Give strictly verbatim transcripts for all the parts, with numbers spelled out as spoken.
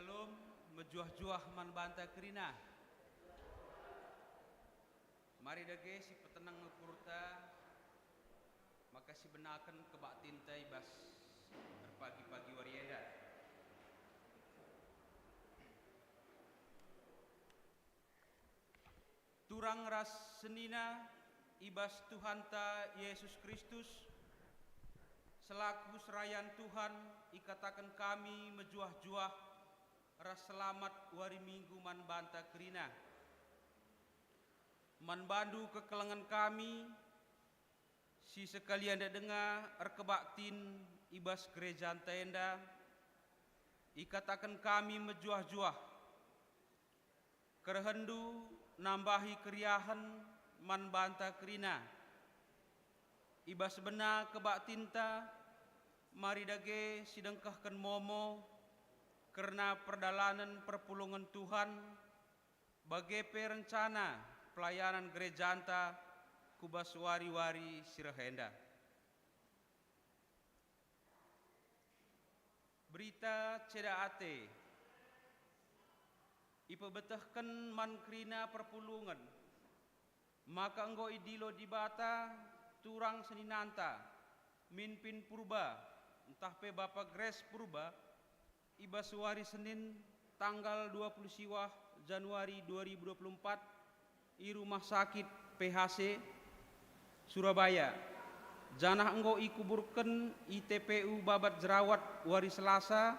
Shalom, mejuah-juah man banta kerina. Mari dage sipetenang ukurta, maka sibenaken kebaktinta i bas erpagi-pagi wari enda. Turang ras senina i bas Tuhanta Jesus Kristus, selaku serayan Tuhan ikataken kami mejuah-juah ras selamat wari Minggu man banta kerina. Man bandu kekelengen kami, si sekalianda denga erkebaktin i bas gerejanta enda, ikataken kami mejuah-juah. Kerehenndu nambahi keriahen man banta kerina. I bas bena kebaktinta, mari dage sidengkehken momo kerna perdalanen perpulungen Tuhan, bage pe rencana pelayanan gerejanta ku bas wari-wari si reh enda. Berita Ceda Ate ipebetehken man kerina perpulungen, maka enggo idilo Dibata turang seninanta, Minpin Purba, ntah pe Bapa Grace Purba, i bas wari Senin, tanggal dua puluh siwah Januari dua ribu dua puluh empat, i Rumah Sakit P H C, Surabaya, janah enggo ikuburken i T P U Babat Jerawat wari Selasa,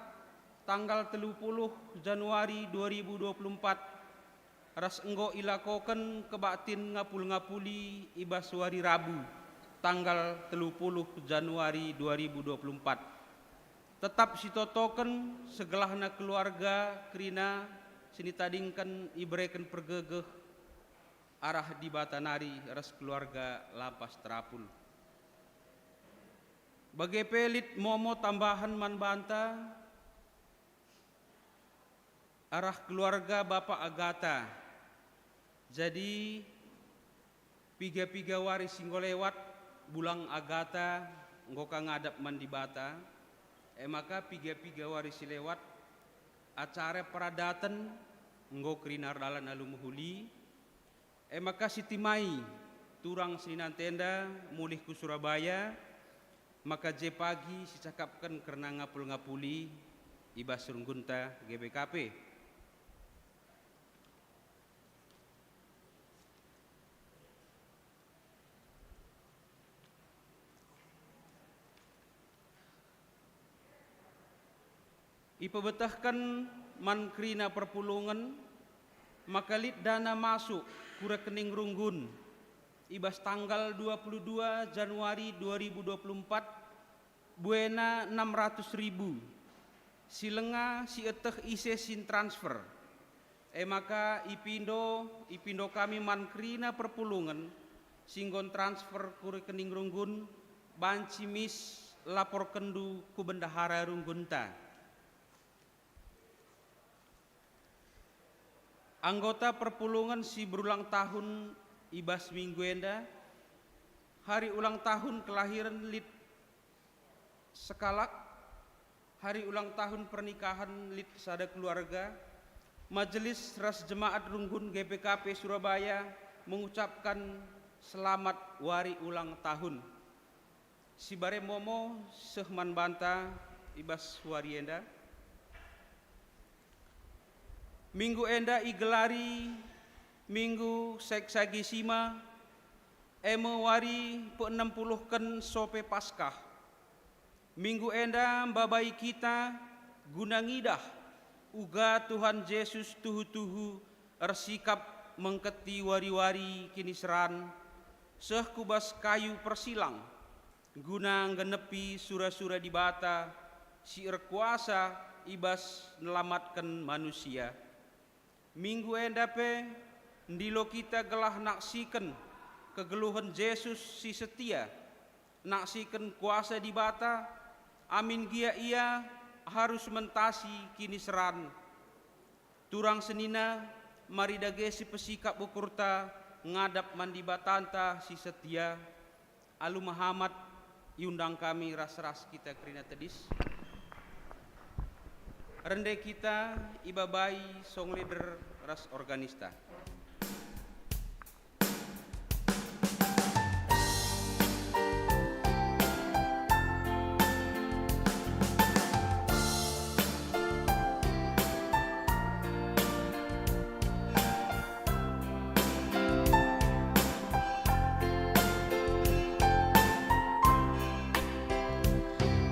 tanggal telu puluh Januari dua ribu dua puluh empat, ras enggo ilakoken kebaktin ngapul-ngapuli i bas wari Rabu, tanggal telu puluh Januari dua ribu dua puluh empat. Tetap sitotoken segelahna keluarga kerina si nitadingken ibereken pergegeh arah Dibata nari ras keluarga lampas terapul. Bage pe lit momo tambahen man banta arah keluarga Bapa Agata. Jadi, piga-piga wari si enggo lewat, bulang Agata enggo ka ngadap man Dibata, e maka piga-piga wari si lewat, acara peradaten enggo kerina erdalan alu mehuli, e maka sitimai turang seninanta enda mulih ku Surabaya, maka je pagi sicakapken kerna ngapul-ngapuli i bas runggunta G B K P. Ipebetehken man kerina perpulungen maka lit dana masuk ku rekening runggun i bas tanggal dua puluh dua Januari dua ribu dua puluh empat, buena enam ratus ribu. Si lenga sieteh ise si ntransfer. E maka ipindo, ipindo kami man kerina perpulungen si enggo ntransfer ku rekening runggun, banci mis laporkenndu ku bendahara runggunta. Anggota perpulungen si berulang tahun i bas minggu enda, hari ulang tahun kelahiren lit sekalak, hari ulang tahun pernikahan lit sada keluarga, majelis ras jemaat runggun G P K P Surabaya mengucapkan selamat wari ulang tahun. Sibare momo seh man banta i bas wari enda. Minggu enda igelari Minggu Seksagesima, e me wari peenem puluhken sope Paskah. Minggu enda mbabai kita guna ngidah uga Tuhan Jesus tuhu-tuhu ersikap mengketi wari-wari kiniseran, seh ku bas kayu persilang, guna nggenepi sura-sura Dibata si erkuasa i bas nelamatken manusia. Minggu enda pe ndilo kita gelah naksiken kegeluhen Jesus si setia, naksiken kuasa Dibata, amin gia Ia arus mentasi kiniseran. Turang senina, mari dage sipesikap ukurta ngadap man Dibatanta si setia. Alu mehamat, iundang kami ras-ras kita kerina tedis. Rende kita ibabai song leader ras organista.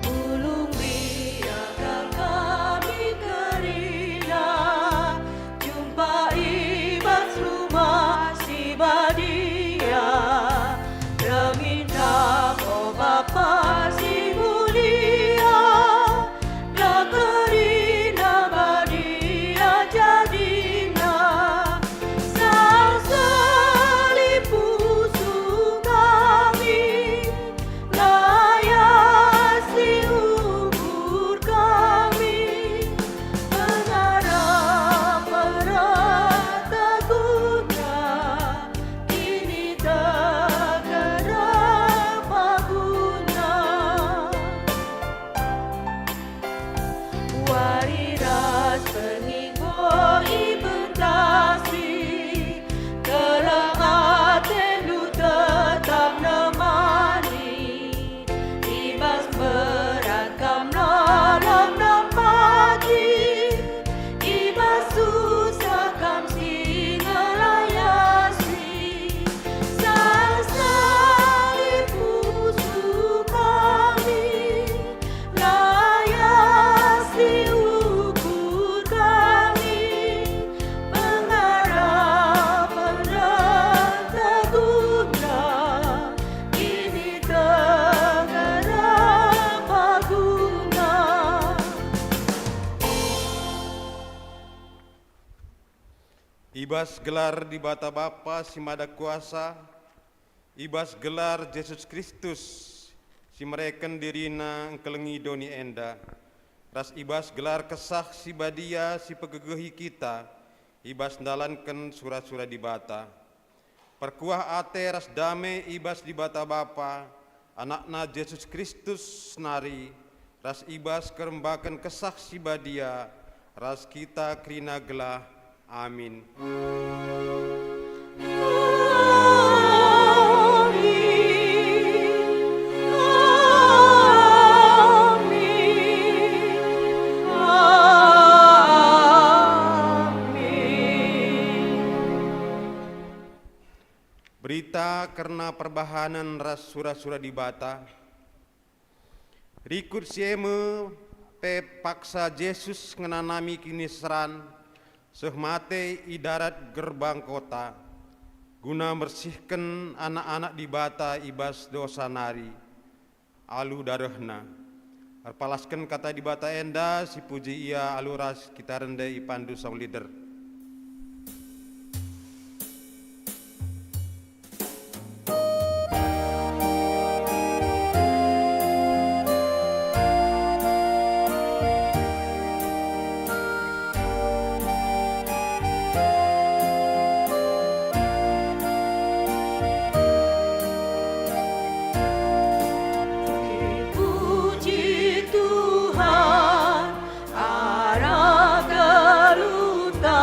Ulung biakal kami kerina, jumpa i bas Rumah Si Badia, reh minter o Bapa si mulia, gelah kerina badia jadina, seh-seh pusuh kami, layasi ukur kami, pengarap-arap teguna, kiniteken paguna. Wari ras berngi enggo ipentasi, keleng atendu tetap nemani. I bas berat kam lalap nampati, i bas susah kam si ngelayasi. Seh-seh pusuh kami, layasi ukur kami, pengarap-arap teguna, kiniteken paguna. I bas gelar Dibata Bapa si Mada Kuasa, i bas gelar Jesus Kristus si mereken diriNa engkelengi doni enda, ras i bas gelar Kesah Si Badia si pegegehi kita i bas ndalanken sura-sura Dibata. Perkuah ate ras dame i bas Dibata Bapa, AnakNa Jesus Kristus nari, ras i bas kerembaken Kesah Si Badia, ras kita kerina gelah. Amin. Amin. Amin. Amin. Berita kerna perbahanen ras sura-sura Dibata. Rikut si e me pe paksa Jesus ngenanami kiniseran seh mate i darat gerbang kota, guna mersihken anak-anak Dibata i bas dosa nari alu darehNa. Erpalasken kata Dibata enda, sipuji Ia alu ras kita rende ipandu song leader. Puji Tuhan, arah geluhta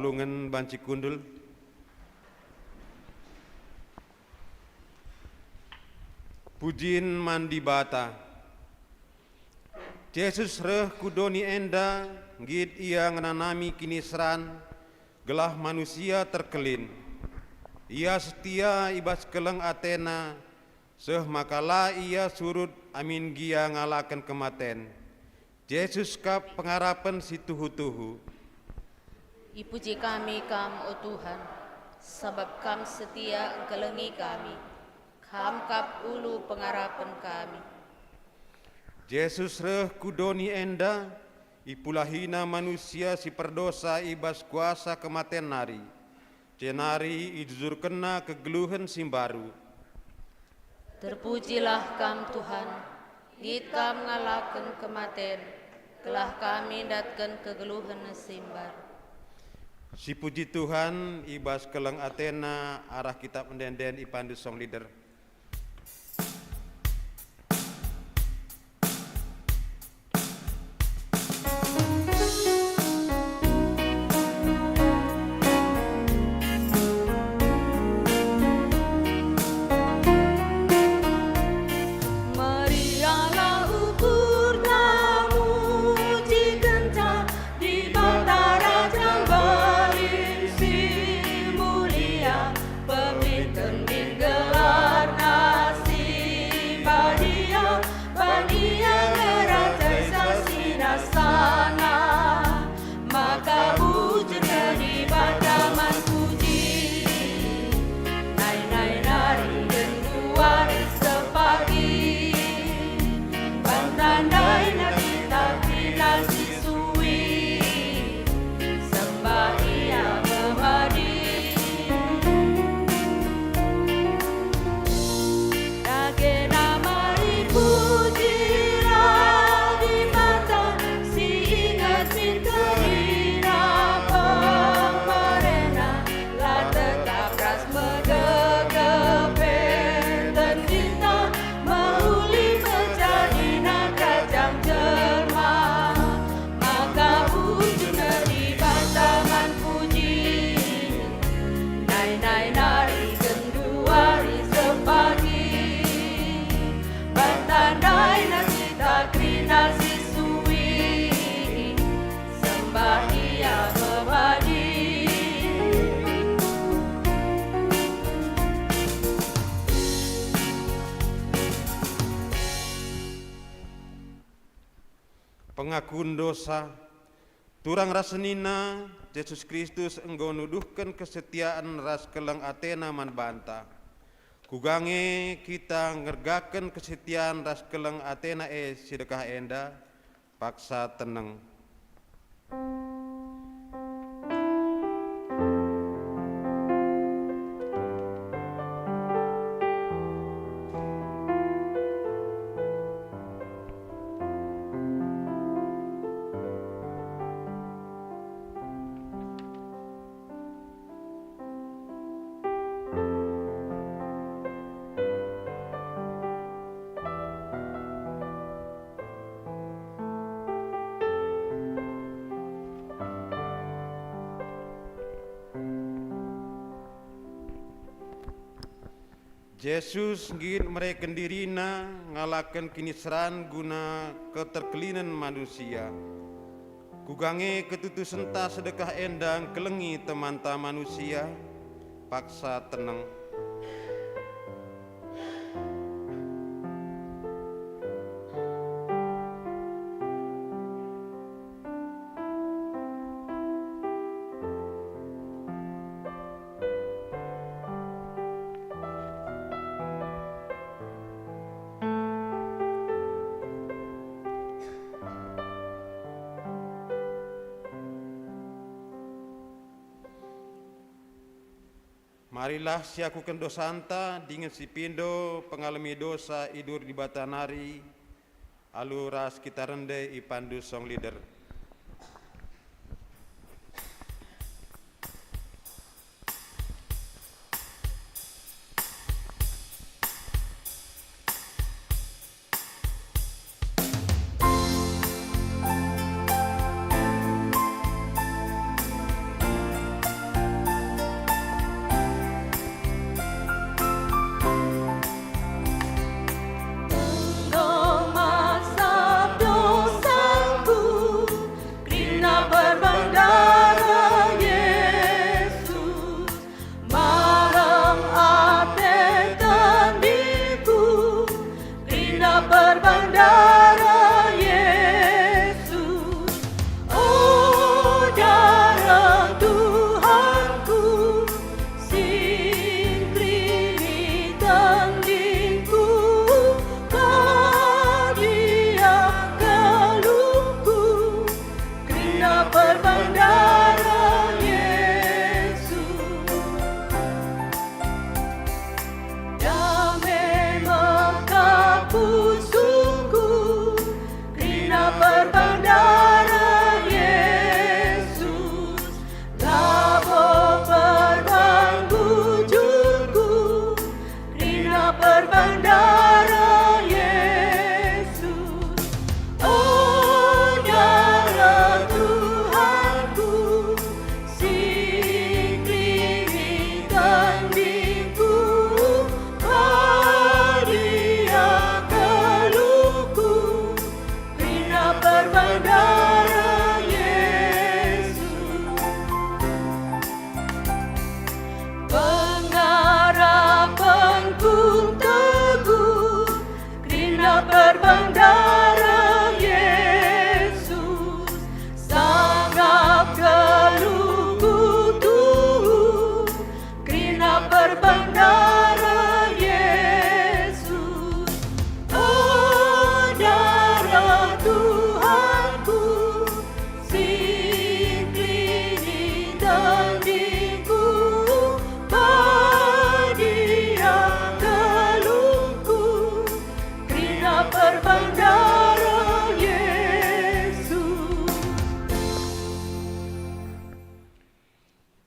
Perlungen banci kundul. Pujin man Dibata. Jesus reh ku doni enda, nggit Ia ngenanami kiniseran, gelah manusia terkelin. Ia setia i bas keleng ateNa, seh maka la Ia surut amin gia ngalaken kematen. Jesus kap pengarapen si tuhu-tuhu. Ipuji kami Kam, o Tuhan, sabap Kam setia engkelengi kami. Kam kap ulu pengarapen kami. Jesus reh ku doni enda, ipulahiNa manusia si perdosa i bas kuasa kematen nari, jenari ijujurkenNa kegeluhen si mbaru. Terpujilah Kam, Tuhan, nggit Kam ngalaken kematen, gelah kami ndatken kegeluhen si mbaru. Sipuji Tuhan i bas keleng ateNa arah kitap ende-enden ipandu song leader. Meriahlah ukurna, mujikenca Dibata Raja Mbelin si Mulia, pemiten min gelarNa si badia, badia ngerajai sasina sana. Maka bujur nge Dibata man puji, nai-nai nari genduari sepagi, banta ndaina kita kerina si sui, sembah Ia pemadi. Dage namari pujilah Dibata si inget min kerina pemberena, la tetap ras megegep enten kita mehuli pejadina kerajaan jelma. Maka bujur nge Dibata man puji, nai-nai nari genduari sepagi, banta ndaina kita kerina si sui, sembah Ia pemadi. Pengakun dosa. Turang ras senina, Jesus Kristus enggo nuduhken kesetian ras keleng ateNa man banta. Kuga nge kita ngergaken kesetian ras keleng ateNa e si dekah enda? Paksa teneng. Jesus nggit mereken diriNa ngalaken kiniseran guna keterkelinen manusia. Kuga nge ketutusenta sedekah enda ngkelengi temanta manusia? Paksa teneng. Marilah siakuken dosanta dingen sipindo pengalemi dosa i duhur Dibata nari, alu ras kita rende ipandu song leader.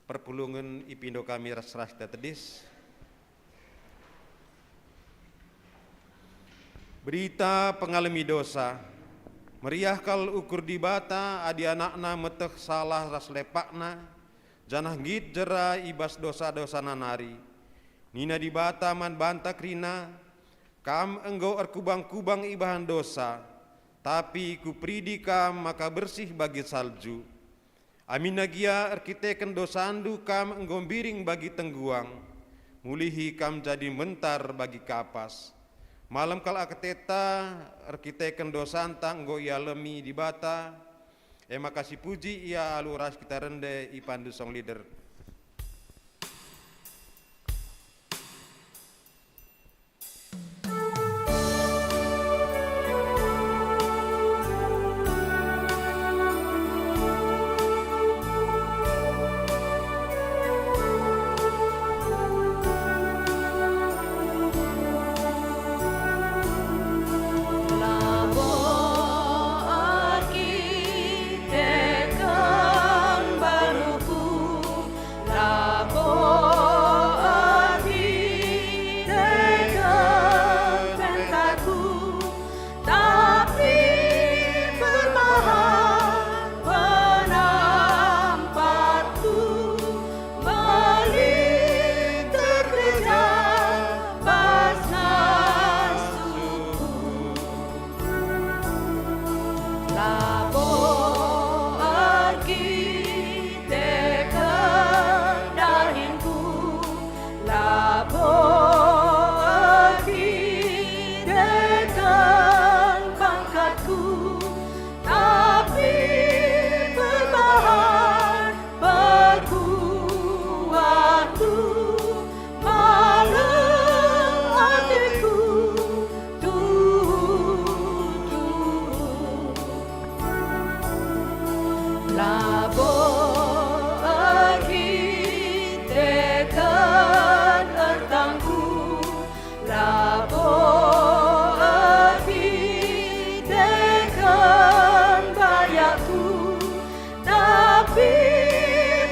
Perpulungen ipindo kami ras-ras kita tedis. Berita pengalemi dosa. Meriah kal ukur Dibata adi anakna meteh salah ras lepakna, janah nggit jera i bas dosa-dosana nari. Nina Dibata man banta kerina, "Kam enggo erkubang-kubang ibahan dosa, tapi Kuperidi kam maka bersih bagi salju." Aminna gia erkiteken dosandu kam enggo mbiring bagi tengguang, mulihi kam jadi mbentar bagi kapas. Malem kal ateta erkiteken dosanta enggo ialemi Dibata, e maka sipuji Ia alu ras kita rende ipandu song leader. Labo erkiteken baluhku, labo erkiteken pengkatku, tapi perbahan penampatku melin terkejar bas ngasuhku. Labo erkiteken dahinku, labo erkiteken pangkatku, tapi perbahan perkuatku, malem ateku tuhu-tuhu. Labo erkiteken ertangku, labo erkiteken bayakku, tapi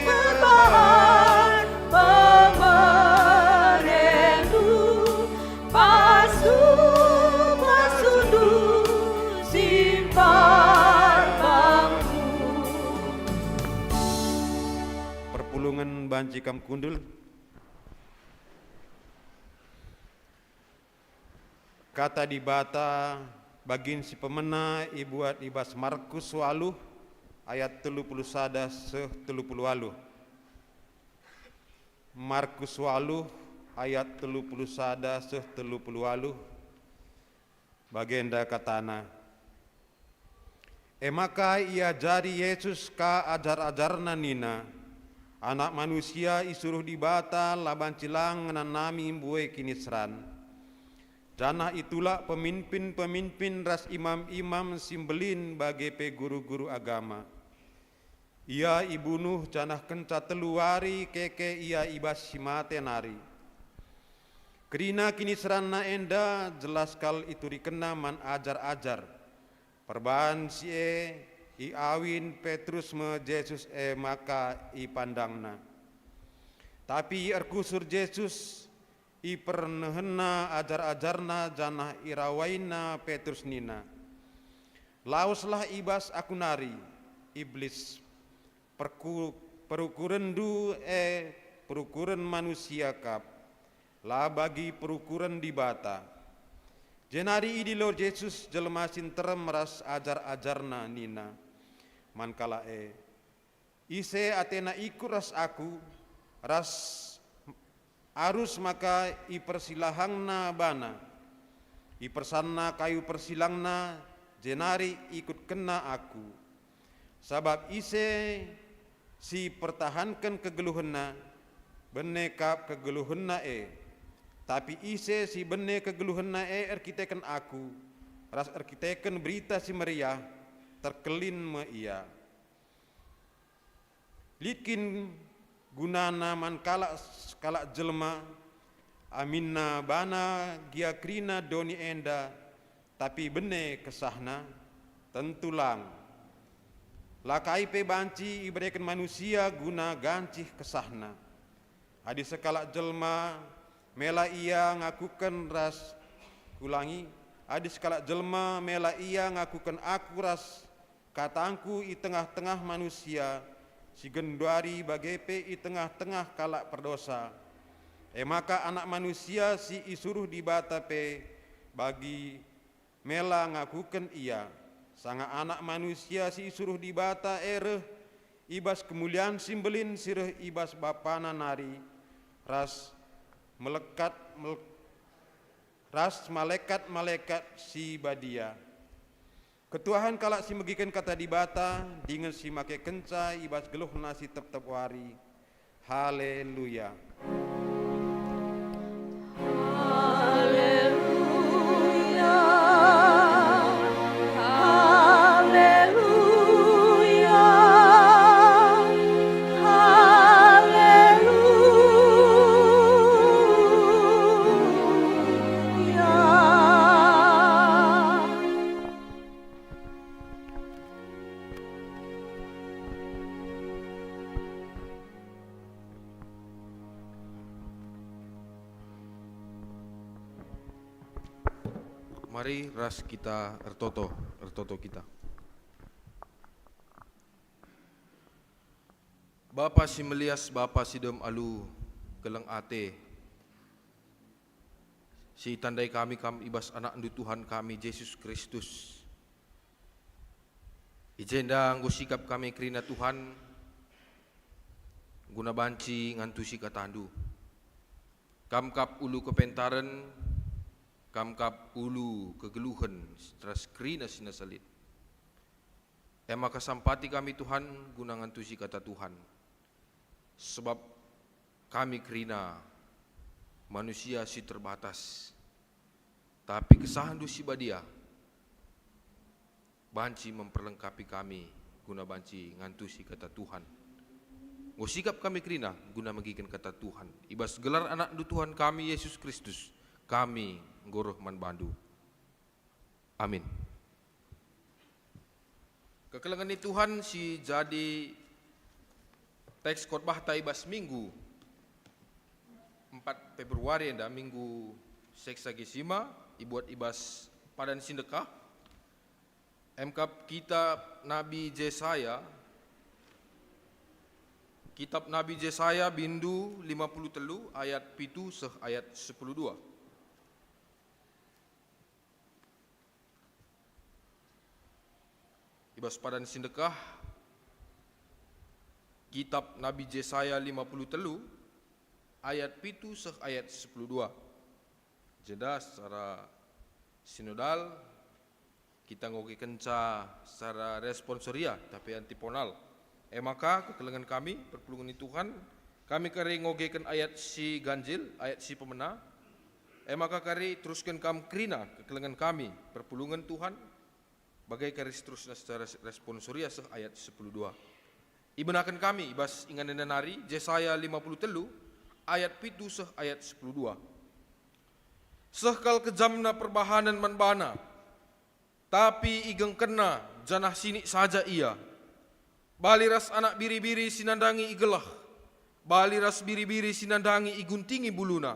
perbahan pemerendu, pasu-pasundu si mpat bangku. Perpulungen banci kam kundul. Kata Dibata bagin si pemena ibuat i bas Markus waluh ayat telu puluh sada seh telu puluh waluh. Markus waluh ayat telu puluh sada seh telu puluh waluh, bagenda katana. E maka iajari Jesus ka ajar-ajarNa nina, "Anak Manusia isuruh Dibata la banci lang ngenanami mbue kiniseran." Janah itulak peminpin-peminpin ras imam-imam si mbelin bage pe guru-guru agama. Ia ibunuh janah kenca telu wari keke ia i bas si mate nari. Kerina kiniseranNa enda jelas kal iturikenNa man ajar-ajar. Perban si e, iawin Petrus me Jesus e maka ipandangna. Tapi erkusur Jesus, iperenehenNa ajar-ajarNa janah irawaina Petrus nina, "Laweslah i bas Aku nari, Iblis! Perku-, perukurenndu e perukuren manusia kap, la bagi perukuren Dibata." Jenari idilo Jesus jelma si nterem ras ajar-ajarNa nina man kalak e, "Ise atena ikut ras Aku, ras arus maka ipersilahangna bana, ipersanna kayu persilangna, jenari ikutkenna Aku. Sabap ise si pertahanken kegeluhenna, bene kap kegeluhenna e. Tapi ise si bene kegeluhenna e erkiteken Aku, ras erkiteken Berita Si Meriah, terkelin me ia." Lit kin gunana man kalak, kalak jelma, aminna bana gia kerina doni enda, tapi bene kesahna? Tentu lang. La kai pe banci ibereken manusia guna gancih kesahna. Adi sekalak jelma mela ia ngakuken ras, kulangi, adi sekalak jelma mela ia ngakuken aku ras katangku i tengah-tengah manusia, si genduari bage pe i tengah-tengah kalak perdosa, e maka Anak Manusia si isuruh Dibata pe bagi mela ngakuken ia, sanga Anak Manusia si isuruh Dibata e reh i bas kemulian si mbelin si reh i bas BapaNa nari, ras melekat, mel-, ras malekat-malekat si badia. Ketuahen kalak si megiken kata Dibata dingen si makekenca i bas geluhna si tep-tep wari. Haleluya. Haleluya. Haleluya. Mari ras kita ertoto, ertoto kita. Bapa si melias, Bapa si dem alu keleng ate, si itandai kami Kam i bas AnakNdu Tuhan kami, Jesus Kristus. I jenda enggo sikap kami kerina Tuhan, guna banci ngantusi kataNdu. Kam kap ulu kepentaren, Kam kap ulu kegeluhen ras kerina si nasa lit. E maka sampati kami Tuhan guna ngantusi kata Tuhan. Sebab kami kerina manusia si terbatas, tapi kesahNdu si badia banci memperlengkapi kami guna banci ngantusi kata Tuhan. Enggo sikap kami kerina guna megiken kata Tuhan. I bas gelar AnakNdu Tuhan kami, Yesus Kristus, kami enggo reh man baNdu. Amin. Kekelengen ni Tuhan si jadi teks khotbahta i bas Minggu empat Februari enda, Minggu Sexagesima, ibuat i bas padan si ndekah. Emkap kitab Nabi Jesaya, kitab Nabi Jesaya bindu lima puluh telu ayat pitu seh ayat sepuluh dua. I bas padan si ndekah, kitab Nabi Jesaya lima puluh telu ayat pitu seh ayat sepuluh dua. Jenda secara sinodal kita ngogekenca secara responsoria, tapi antiponal. E maka, kekelengen kami, perpulungen ni Tuhan, kami kari ngogeken ayat si ganjil, ayat si pemena. E maka kari terusken kam kerina kekelengen kami, perpulungen Tuhan, bage kari seterusna secara responsoria seh ayat sepuluh dua. Ibenaken kami i bas ingan enda nari, Jesaya lima puluh telu ayat pitu seh ayat sepuluh dua. Seh kal kejamna perbahanen man bana, tapi igengkenna janah sinik saja ia. Bali ras anak biri-biri si nandangi igelah, bali ras biri-biri si nandangi iguntingi buluna,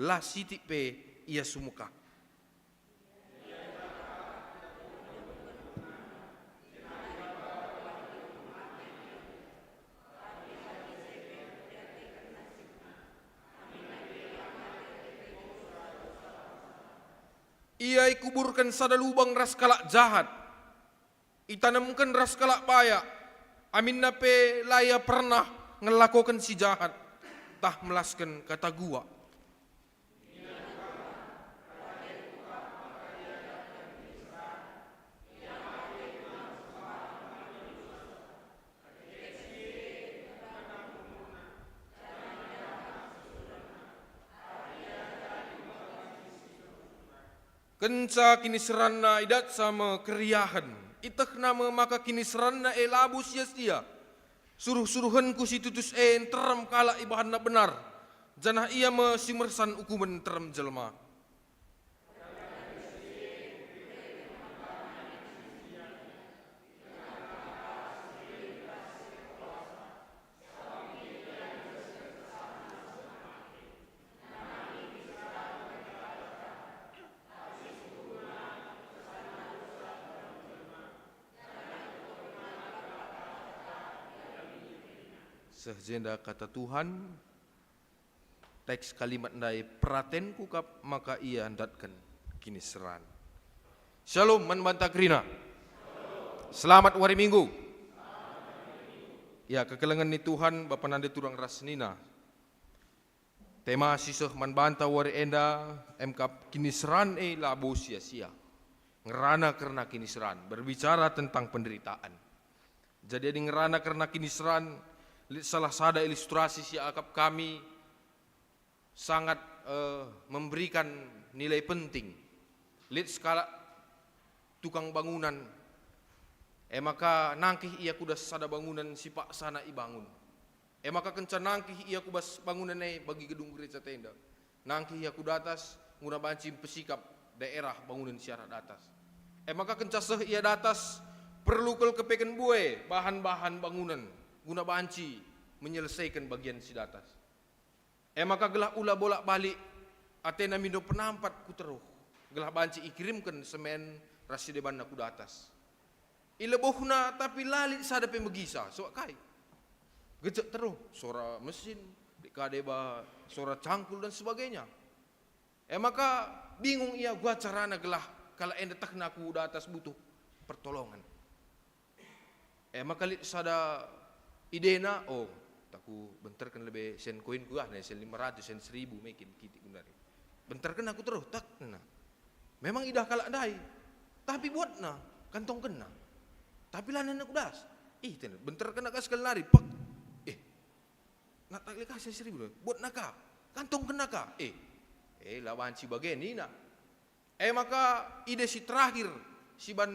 la sitik pe ia sumekah. Ia ikuburken sada lubang ras kalak jahat, itanemken ras kalak bayak, aminna pe la ia pernah ngelakoken si jahat, tah melasken kata guak. Kenca kiniseranna idatsa me keriahen, itehna me maka kiniseranna e labo sia-sia. Suruh-suruhenku si tutus e nterem kalak ibahanna benar, janah ia me si mersan ukumen nterem jelma. Seh jenda kata Tuhan, teks kalimat ndai peratenku kap maka ia ndatken kiniseran. Shalom man banta kerina. Selamat wari Minggu. Ya, kekelengen ni Tuhan, Bapa nande turang ras senina. Tema si seh man banta wari enda, emkap kiniseran e labo sia-sia. Ngerana kerna kiniseran, berbicara tentang penderitaan. Jadi adi ngerana kerna kiniseran, lit salah sada ilustrasi si akap kami sangat, eh, memberikan nilai penting. Lit sekalak tukang bangunan, e maka nangkih ia ku das sada bangunan si paksana ibangun. E maka kenca nangkih ia ku bas bangunan e bagi gedung gereja tenda, nangkih ia ku datas guna banci mpesikap daerah bangunan si arah datas. E maka kenca seh ia datas, perlu kal kepeken bue bahan-bahan bangunan guna banci menyelesaiken bagian si datas. E maka gelah ula bolak-balik atena mindo penampat ku teruh, gelah banci ikirimken semen ras si debanna ku datas. Ilebohna, tapi la lit sada pe megisa, suak kai. Gejek teruh, sora mesin, lit ka deba sora cangkul dan sebagainya. E maka bingung ia, uga carana gelah kalak enda tehna ku datas butuh pertolongan. E maka lit sada idena, "Oh, tak kubenterken lebe sen koinku ah, nai sen lima ratus, sen seribu mekin kitik guna ari." Benterken aku teruh, tak nena. Memang idah kalak ndai, tapi buatna, kantongkenna. Tapi la nena ku das. Ih, tena, benterken ka sekali nari, pek. Eh, nak tak lekah sen seribu, buatna ka, kantongkenna ka. Eh, eh, la banci bage nina. E maka ide si terakhir si ban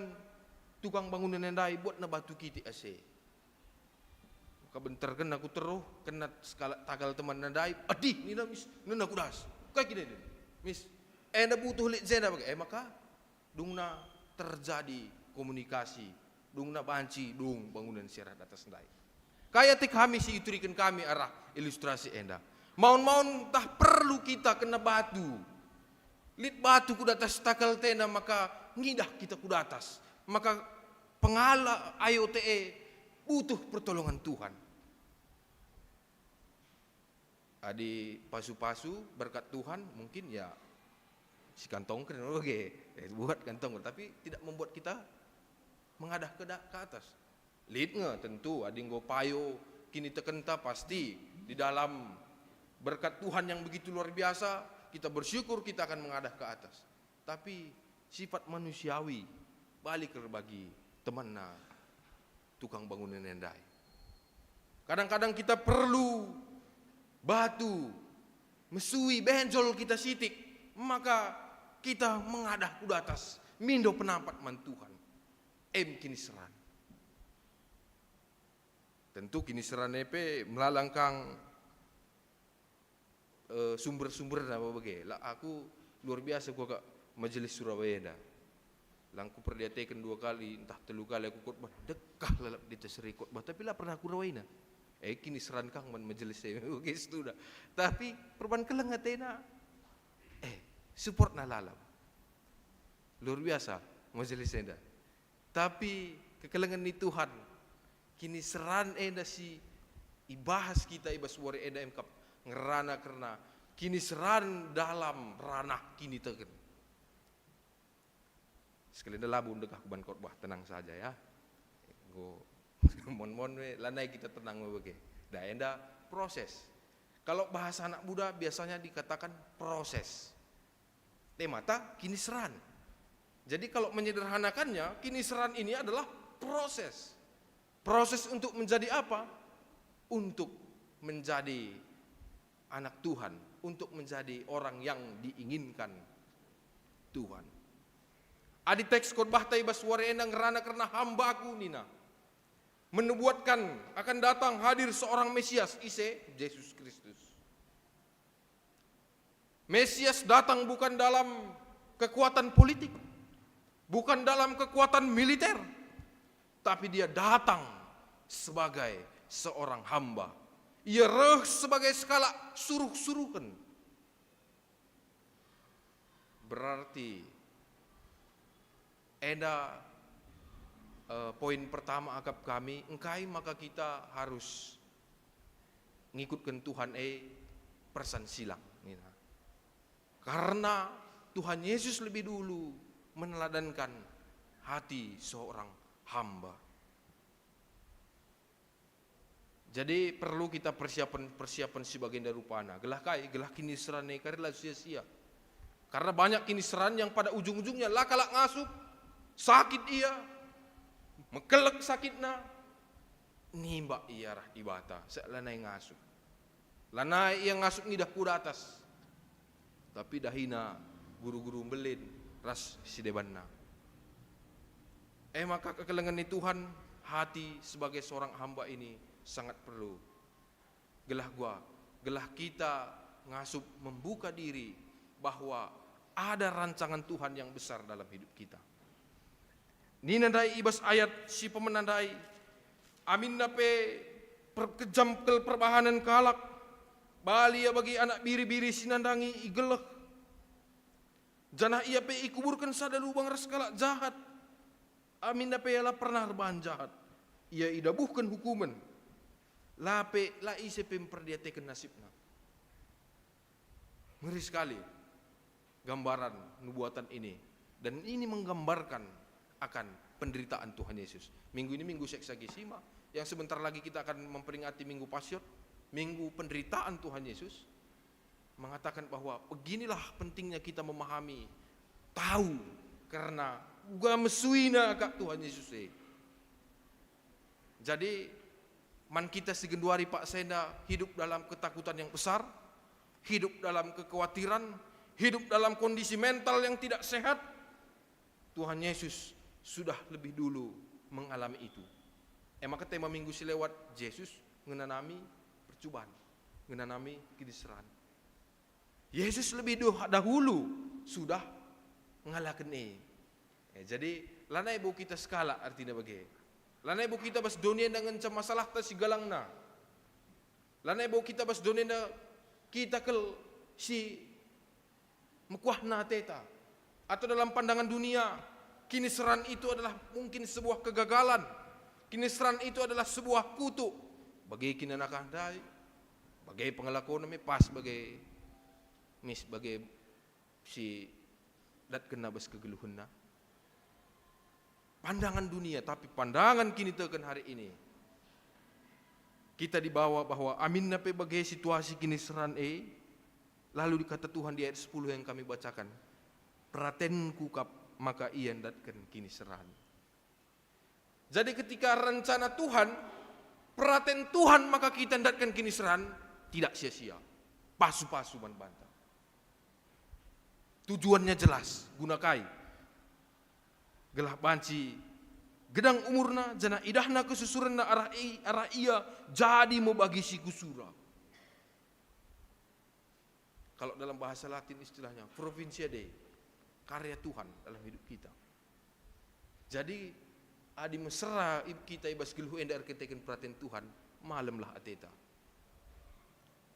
tukang bangunan ndai, buatna batu kitik ase. Maka benterken aku teruh, kena sekalak tagal temanna ndai, "Adih," nina, "mis, nena ku das. Kai kina iden, mis? Enda butuh lit jenda bage." E maka dungna terjadi komunikasi, dungna banci dung bangunan si arah datas ndai. Kai ate kami si ituriken kami arah ilustrasi enda? Maun-maun ntah perlu kita kena batu. Lit batu ku datas tagal tenda maka ngidah kita ku datas. Maka pengala ayo te e butuh pertolongan Tuhan. Adi pasu-pasu berkat Tuhan, mungkin ya sikantongken oge, eh, buat kantong, tapi tidak membuat kita mengadah ke da-, ke atas. Lit nge tentu, adi enggo payo kinitekenta, pasti di dalam berkat Tuhan yang begitu luar biasa, kita bersyukur, kita akan mengadah ke atas. Tapi sifat manusiawi balik erbagi temanna tukang bangunan ndai. Kadang-kadang kita perlu batu, mesui, benjol kita sitik, maka kita mengadah ku datas, mindo penampat man Tuhan. Em kiniseran. Tentu kiniseran e pe melala kang, eh, sumber-sumberna bage. La, aku luar biasa kuakap Majelis Surabaya enda. Lang kuperdiateken dua kali, ntah telu kali aku khotbah, dekah lalap di atas seri khotbah, tapi la pernah kurawaina. Eh, kiniseran kang man majelis e, bage situda. Tapi perban keleng atena, eh, supportna lalap. Luar biasa majelis enda. Tapi kekelengen ni Tuhan, kiniseran enda si ibahas kita i bas wari enda emkap ngerana kerna kiniseran dalam ranah kiniteken. Sekali enda labo ndekah kuban khotbah, tenang saja ya. Enggo mon-mon me, lanai kita tenang me bage. Dah enda proses. Kalau bahasa anak muda biasanya dikatakan proses. Temata kiniseran. Jadi kalau menyederhanakannya, kiniseran ini adalah proses. Proses untuk menjadi apa? Untuk menjadi anak Tuhan, untuk menjadi orang yang diinginkan Tuhan. Adi teks khotbahta i bas wari enda ngerana kerna hambaku nina, menubuatkan akan datang hadir seorang Mesias, ise? Jesus Kristus. Mesias datang bukan dalam kekuatan politik, bukan dalam kekuatan militer, tapi dia datang sebagai seorang hamba. Ia reh sebagai sekalak suruh-suruhen. Berarti enda, eh, poin pertama akap kami, engkai maka kita harus ngikutken Tuhan e persan silang, nina. Karena Tuhan Yesus lebih dulu meneladankan hati seorang hamba. Jadi perlu kita persiapan-persiapan si bagenda rupana. Gelah kai? Gelah kiniseran e kari la sia-sia. Karena banyak kiniseran yang pada ujung-ujungnya la kalak ngasup, sakit ia, mekelek sakitna, nimbak ia arah Dibata, seh lanai ngasup. Lanai ia ngasup ngidah ku datas, tapi dahina guru-guru mbelin ras si debanna. E maka kekelengen ni Tuhan, hati sebagai seorang hamba ini sangat perlu. Gelah gua, gelah kita ngasup membuka diri bahwa ada rancangan Tuhan yang besar dalam hidup kita. Nina ndai i bas ayat si pemena ndai, aminna pe per-, kejam kal perbahanen kalak, bali ia bagi anak biri-biri si nandangi igeleh, janah ia pe ikuburken sada lubang ras kalak jahat. Aminna pe ia la pernah erbahan jahat, ia idabuhken hukumen, la pe, la ise pe mperdiateken nasibna. Ngeri sekali gambaran nubuatan ini, dan ini menggambarkan akan penderitaan Tuhan Yesus. Minggu ini Minggu Seksagesima, yang sebentar lagi kita akan memperingati Minggu Pasyot, Minggu penderitaan Tuhan Yesus, mengatakan bahwa beginilah pentingnya kita memahami, tahu, karena uga mesuina kap Tuhan Yesus e. Jadi, man kita si genduari paksa enda hidup dalam ketakutan yang besar, hidup dalam kekhawatiran, hidup dalam kondisi mental yang tidak sehat, Tuhan Yesus sudah lebih dulu mengalami itu. E maka tema minggu si lewat, Jesus ngenanami percuban, ngenanami kiniseran. Yesus lebih doh-, dahulu sudah ngalaken e. E, jadi, lanai bo kita sekalak artina bage. Lanai bo kita bas doni enda ngenca masalahta si galangna. Lanai bo kita bas doni enda kita kal si mekuahna ateta. Atau dalam pandangan dunia, kiniseran itu adalah mungkin sebuah kegagalan. Kiniseran itu adalah sebuah kutuk. Bage kinanakah ndai, bage pengelakuna me pas bage mis, bage si datkenna bas kegeluhenna. Pandangan dunia, tapi pandangan kiniteken hari ini. Kita dibawa bahwa aminna pe bage situasi kiniseran e, lalu dikata Tuhan di ayat sepuluh yang kami bacakan, "Peratenku kap maka ia ndatken kiniseran." Jadi ketika rencana Tuhan, peraten Tuhan maka kita ndatken kiniseran, tidak sia-sia. Pasu-pasu man banta. Tujuannya jelas, guna kai? Gelah banci gedang umurna, janah idahna kesusurenna arah i-, arah ia jadi me bagi si kusura. Kalau dalam bahasa Latin istilahnya, provincia Dei, karya Tuhan dalam hidup kita. Jadi, adi mesera i-, kita i bas geluh enda erkiteken peraten Tuhan, malemlah ateta.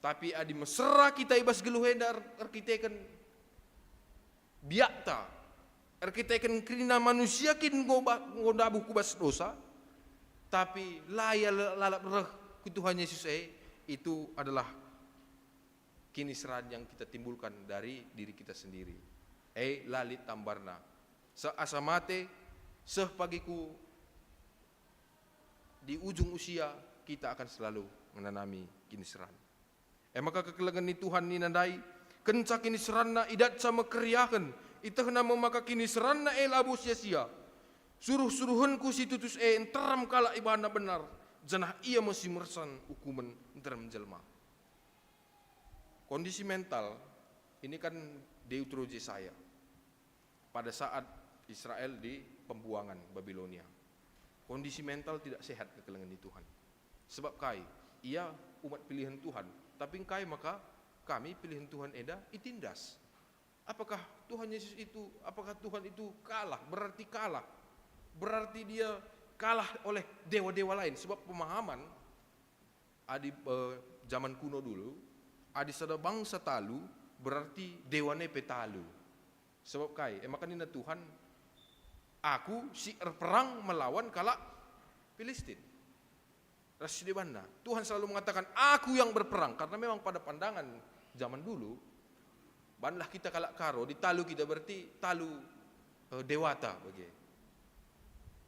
Tapi adi mesera kita i bas geluh enda er-, erkiteken biakta, erkiteken kerina manusia kin enggo ba-, enggo ndabuh ku bas dosa, tapi la ia le-, lalap reh ku Tuhan Yesus e, itu adalah kiniseran yang kita timbulkan dari diri kita sendiri. E, la lit tambarna. Seh asa mate, seh pagi ku di ujung usia, kita akan selalu ngenanami kiniseran. E maka kekelengen ni Tuhan nina ndai, kenca kiniseranna idatca me keriahen, itehna me maka kiniseranna e labo sia-sia. Suruh-suruhenku si tutus e nterem kalak ibahanna benar, janah ia me si mersan ukumen nterem jelma. Kondisi mental ini kan deuterogesaya pada saat Israel di pembuangan Babilonia. Kondisi mental tidak sehat kekelengen ni Tuhan. Sebab kai? Ia umat pilihen Tuhan, tapi engkai maka kami pilihen Tuhan enda itindas? Apakah Tuhan Yesus itu, apakah Tuhan itu kalah, berarti kalah? Berarti dia kalah oleh dewa-dewa lain. Sebab pemahaman adi, eh, zaman kuno dulu, adi sada bangsa talu, berarti dewana pe talu. Sebab kai? E maka nina Tuhan, "Aku si erperang melawan kalak Pilistin." ras si debanna. Tuhan selalu mengatakan, "Aku yang berperang." Karena memang pada pandangan zaman dulu, banlah kita kalak Karo, ditalu kita berarti talu, eh, dewata bage.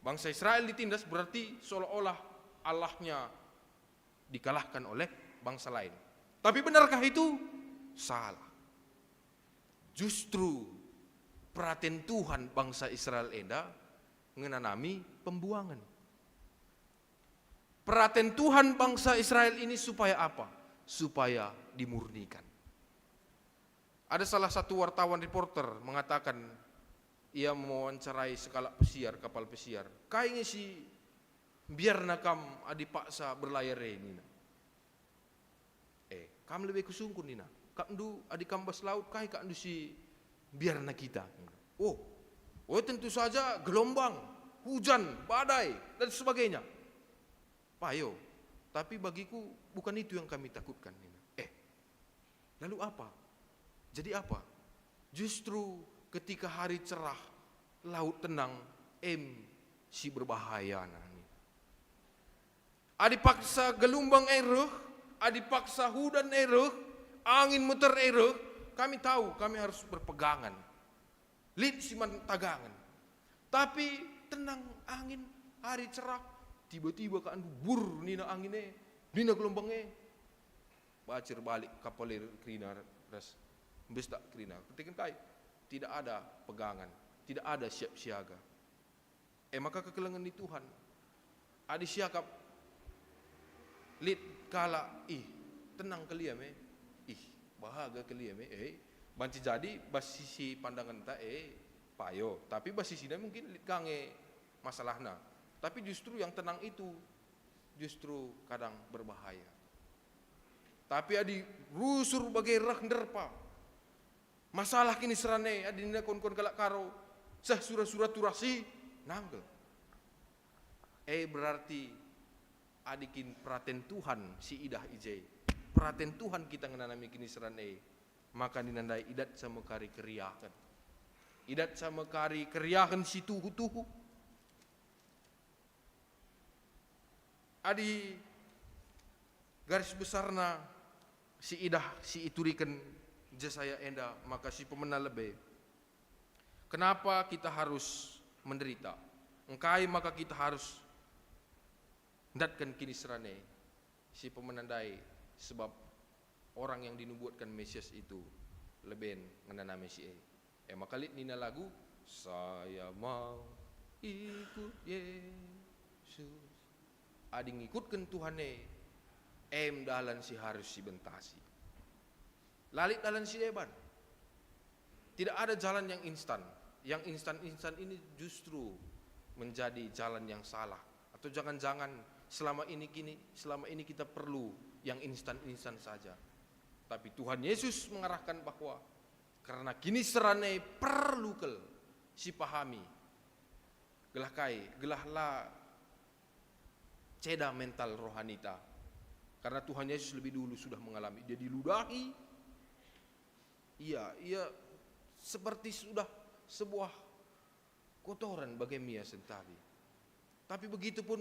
Bangsa Israel ditindas berarti seolah-olah Allahnya dikalahkan oleh bangsa lain. Tapi benarkah itu? Salah. Justru peraten Tuhan bangsa Israel enda ngenanami pembuangen. Peraten Tuhan bangsa Israel ini supaya apa? Supaya dimurnikan. Ada salah satu wartawan reporter mengatakan, ia mewawancarai sekalak pesiar, kapal pesiar. "Kai nge si mbiarna kam adi paksa berlayar e?" nina. "Eh, kam lebe kusungkun," nina. "Kakndu, adi kam bas laut, kai kakndu si mbiarna kita?" nina. "Oh, oh, tentu saja gelombang, hujan, badai, dan sebagainya." "Payo, tapi bagiku bukan itu yang kami takutkan," nina. Eh, lalu apa? Jadi apa? Justru ketika hari cerah, laut tenang, em si berbahayana, nina. Adi paksa gelumbang e reh, adi paksa hudan e reh, angin meter e reh, kami tahu kami harus berpegangan. Lit si man tagangen. Tapi tenang angin, hari cerah, tiba-tiba ka andu bur nina angin e, nina gelombang e. Bacir balik kapal e kerina ras mbestak kerina. Erkiteken kai? Tidak ada pegangan, tidak ada siap siaga. E maka kekelengen ni Tuhan. Adi siakap lit kalak, "Ih, tenang keliam e. Ih, bahaga keliam e." Eh, banci jadi bas sisi pandangenta e payo, tapi bas sisina mungkin lit ka nge masalahna. Tapi justru yang tenang itu justru kadang berbahaya. Tapi adi rusur bage reh nderpa, masalah kiniseran e, adi nina kon-kon kalak Karo, seh sura-sura turasi, nangkel. E berarti adi kin peraten Tuhan si idah i je, peraten Tuhan kita ngenanami kiniseran e, maka nina ndai idatca me kari keriahen. Idatca me kari keriahen si tuhu-tuhu. Adi garis besarna si idah si ituriken Jesaya enda, maka si pemena lebe. Kenapa kita harus menderita? Engkai maka kita harus ndatken kiniseran e? Si pemena ndai, sebab orang yang dinubuatkan Mesias itu leben ngenanami si e. E maka lit nina lagu, "Saya mau ikut Yesus." Adi ngikutken Tuhan e, em dalan si harus sibentasi. La lit dalan si deban. Tidak ada jalan yang instan. Yang instan-instan ini justru menjadi jalan yang salah. Atau jangan-jangan selama ini kini, selama ini kita perlu yang instan-instan saja. Tapi Tuhan Yesus mengarahkan bahwa karena kiniseran e perlu kal sipahami. Gelah kai? Gelah la ceda mental rohanita. Karena Tuhan Yesus lebih dulu sudah mengalami. Dia diludahi. Ia, ia seperti sudah sebuah kotoran bage ia sentabi. Tapi begitupun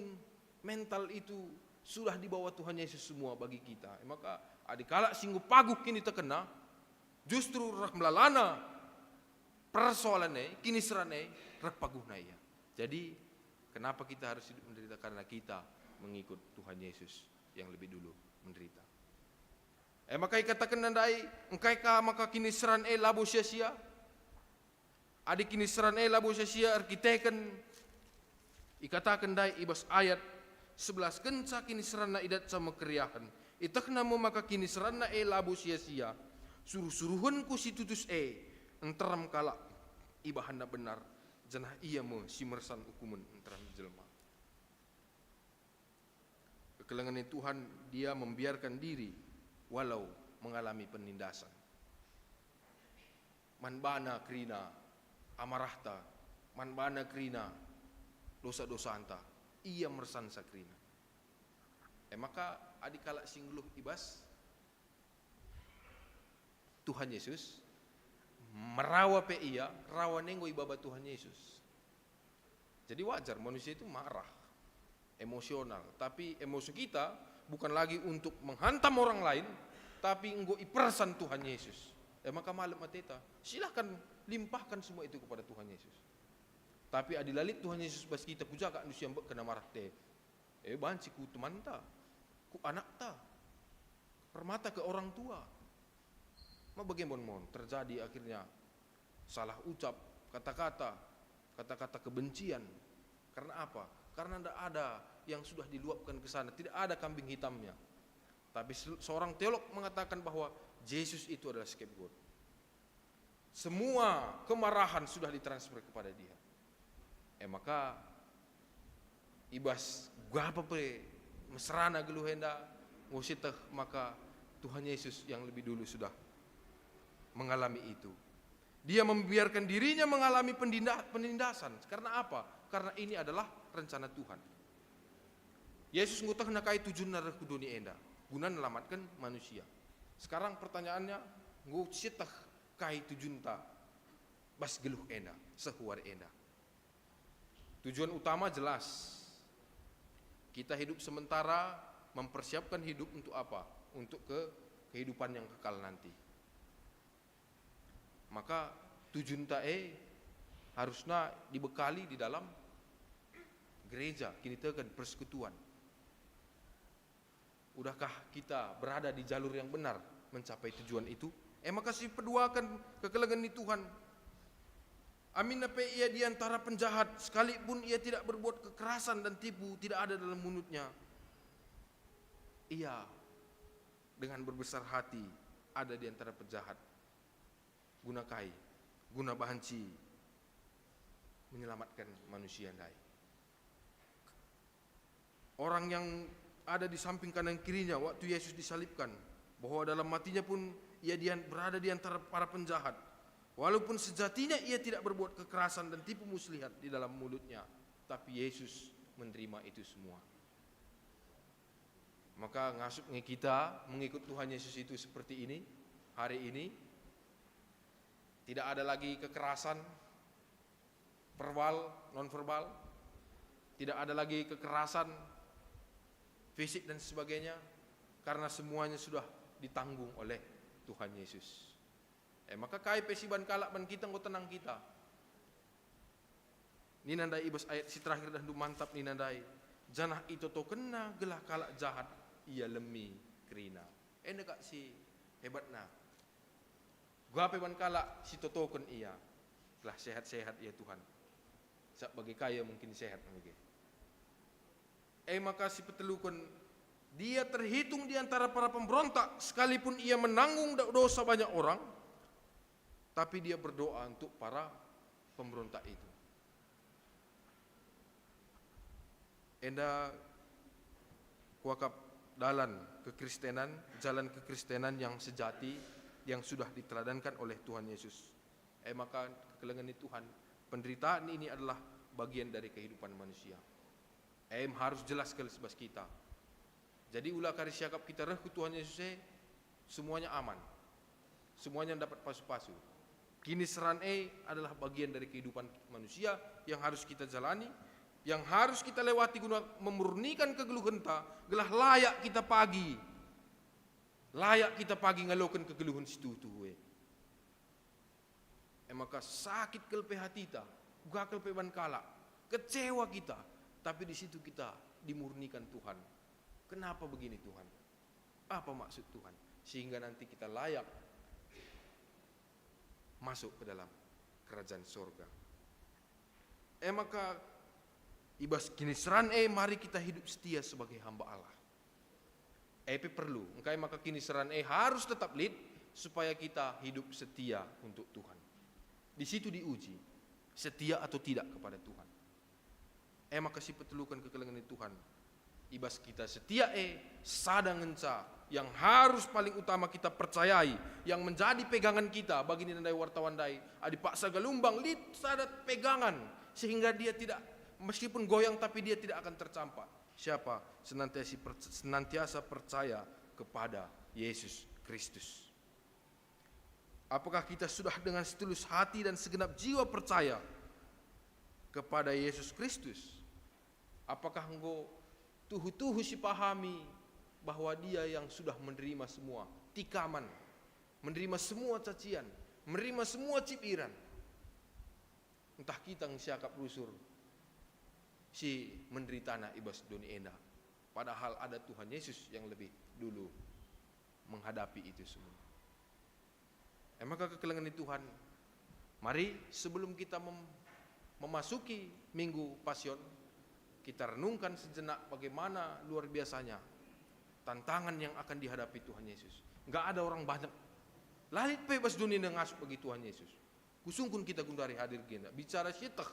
mental itu sudah dibawa Tuhan Yesus semua bagi kita. Maka adi kalak si enggo paguh kinitekenna, justru reh melalana persoalan e, kiniseran e, reh paguhna ia. Jadi, kenapa kita harus hidup menderita? Karena kita mengikut Tuhan Yesus yang lebih dulu menderita. E maka ikatakenna ndai, engkai ka maka kiniseran e labo sia-sia? Adi kiniseran e labo sia-sia erkiteken, ikataken ndai i bas ayat sebelas, kenca kiniseranna idatca me keriahen, itehna me maka kiniseranna e labo sia-sia. Suruh-suruhenku si tutus e nterem kalak ibahanna benar, janah ia me si mersan ukumen nterem jelma. Kekelengen Tuhan, Dia membiarkan diri walau mengalami penindasan. Man bana kerina amarahta, man bana kerina dosa-dosanta, Ia mersansa kerina. E maka adi kalak si nggeluh i bas Tuhan Yesus, merawa pe ia, rawa ne enggo ibaba Tuhan Yesus. Jadi wajar manusia itu marah. emosional, tapi emosi kita bukan lagi untuk menghantam orang lain, tapi enggo ipersan Tuhan Yesus. E maka malem ateta, silahkan limpahkan semua itu kepada Tuhan Yesus. Tapi adi la lit Tuhan Yesus bas kita, ku ja kak ndu si iambekkenNa marah te? E, banci ku temanta, ku anakta, permata ke orang tua. Ma bage mon-mon terjadi akhirnya salah ucap, kata-kata, kata-kata kebencian. Karena apa? Karena ndak ada yang sudah diluapkan ke sana, tidak ada kambing hitamnya. Tapi se-, seorang teolog mengatakan bahwa Jesus itu adalah scapegoat. Semua kemarahan sudah ditransfer kepada Dia. E maka, i bas uga pe mesrana geluh enda, enggo sieteh maka Tuhan Yesus yang lebih dulu sudah mengalami itu. Dia membiarkan diriNya mengalami pendinda-, penindasan. Karena apa? Karena ini adalah rencana Tuhan. Yesus enggo tehna kai tujunNa reh ku doni enda, guna nelamatken manusia. Sekarang pertanyaannya, enggo sieteh kai tujunta bas geluh enda, seh wari enda? Tujuan utama jelas. Kita hidup sementara mempersiapkan hidup untuk apa? Untuk ke kehidupan yang kekal nanti. Maka tujunta e harusna dibekali di dalam gereja, kiniteken, persekutuan. Udahkah kita berada di jalur yang benar mencapai tujuan itu? E maka sipeduaken kekelengen ni Tuhan. Aminna pe ia di antara penjahat, sekalipun ia tidak berbuat kekerasan dan tipu tidak ada dalam mulutnya. Ia dengan berbesar hati ada di antara penjahat. Guna kai? Guna banci menyelamatken manusia ndai. Orang yang ada di samping kanan kirinya waktu Yesus disalibkan, bahwa dalam matinya pun ia dian-, berada di antara para penjahat. Walaupun sejatinya ia tidak berbuat kekerasan dan tipu muslihat di dalam mulutnya, tapi Yesus menerima itu semua. Maka ngasup nge kita mengikut Tuhan Yesus itu seperti ini, hari ini. Tidak ada lagi kekerasan verbal, non verbal. Tidak ada lagi kekerasan fisik dan sebagainya, karena semuanya sudah ditanggung oleh Tuhan Yesus. E maka kai pe siban kalak ban kita, enggo tenang kita. Nina ndai i bas ayat si terakhir dahndu mantap nina ndai, janah itotokenna gelah kalak jahat ialemi kerina. Enda kak si hebatna. Uga pe ban kalak si totoken ia, gelah sehat-sehat ia Tuhan. Sabap bage ka ia mungkin sehat bage. E maka sipeteluken, dia terhitung di antara para pemberontak, sekalipun ia menanggung do-, dosa banyak orang, tapi dia berdoa untuk para pemberontak itu. Enda kuakap dalan kekristenan, jalan kekristenan yang sejati, yang sudah diteladankan oleh Tuhan Yesus. E maka kekelengen ni Tuhan, penderitaan ini adalah bagian dari kehidupan manusia. Em harus jelas kal bas kita. Jadi ula kari siakap kita reh ku Tuhan Yesus e, semuanya aman. Semuanya dapat pasu-pasu. Kiniseran e adalah bagian dari kehidupan manusia yang harus kita jalani, yang harus kita lewati guna memurnikan kegeluhenta, gelah layak kita pagi. Layak kita pagi ngaloken kegeluhen si tuhu-tuhu e. E maka sakit kal pe hatita, uga kal pe ban kalak, kecewa kita, tapi di situ kita dimurnikan Tuhan. Kenapa begini Tuhan? Apa maksud Tuhan? Sehingga nanti kita layak masuk ke dalam kerajaan sorga. E maka, i bas kiniseran e mari kita hidup setia sebagai hamba Allah. E pe perlu, engkai maka kiniseran e harus tetap lit, supaya kita hidup setia untuk Tuhan. Di situ diuji, setia atau tidak kepada Tuhan. E maka sipeteluken kekelengen ni Tuhan. I bas kita setia e, sada ngenca yang harus paling utama kita percayai, yang menjadi pegangan kita, bagi nina ndai wartawan ndai, adi paksa gelumbang, lit sada pegangan, sehingga dia tidak, meskipun goyang, tapi dia tidak akan tercampak. Siapa? Senantiasa per-, senantiasa percaya kepada Yesus Kristus. Apakah kita sudah dengan setulus hati dan segenap jiwa percaya kepada Yesus Kristus? Apakah enggo Tuhu-tuhu sipahami bahwa dia yang sudah menerima semua tikaman, menerima semua cacian, menerima semua cibiran. Ntah kita nge siakap rusur si menderitana i bas doni enda, padahal ada Tuhan Yesus yang lebih dulu menghadapi itu semua. E maka, kekelengen Tuhan, mari sebelum kita mem-, memasuki Minggu Pasion, kita renungkan sejenak bagaimana luar biasanya tantangan yang akan dihadapi Tuhan Yesus. Nggak ada orang banyak. La lit pe bas doni enda ngasup bagi Tuhan Yesus. Kusungkun kita genduari hadir genda. Bicara sieteh,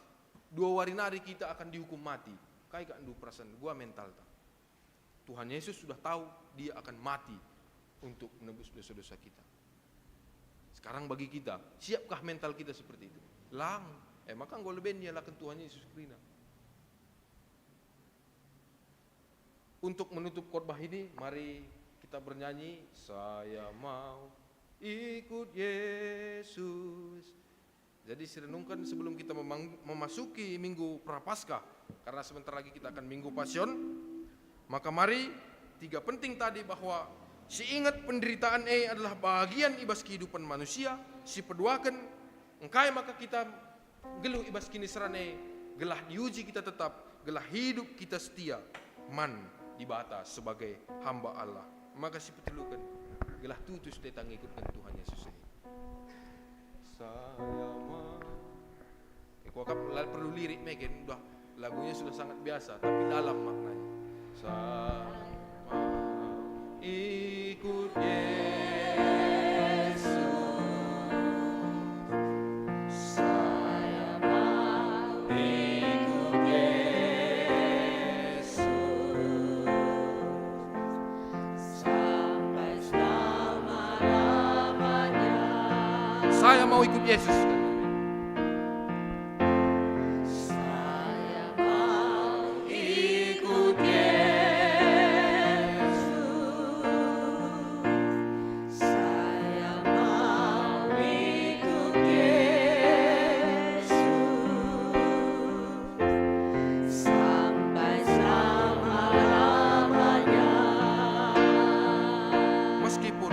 dua wari nari kita akan dihukum mati. Kai kak ndu perasaan, gua mentalta. Tuhan Yesus sudah tahu dia akan mati untuk menebus dosa-dosa kita. Sekarang bagi kita, siapkah mental kita seperti itu? Lang, e maka enggo leben nialaken Tuhan Yesus kerina. Untuk menutup khotbah ini, mari kita bernyanyi, "Saya mau ikut Yesus." Jadi, sirenungken sebelum kita memang-, memasuki Minggu Prapaskah, karena sebentar lagi kita akan Minggu Pasion, maka mari, tiga penting tadi, bahwa siinget penderitaan e adalah bagian i bas kehidupan manusia, sipeduaken, engkai maka kita nggeluh i bas kiniseran e, gelah diuji kita tetap, gelah hidup kita setia man Dibata sebagai hamba Allah. Maka sipeteluken, gelah tutus kita ngikutken Tuhan Yesus e. Saya mau. Eh, kuakap la perlu lirik megen, udah lagunya sudah sangat biasa, tapi dalam maknanya. Saya mau ikut Yesus. Saya mau ikut Yesus. Sampai selama-lamanya. Saya mau ikut Yesus. Saya mau ikut Yesus. Saya mau ikut Yesus. Sampai selama-lamanya. Meskipun, meskipun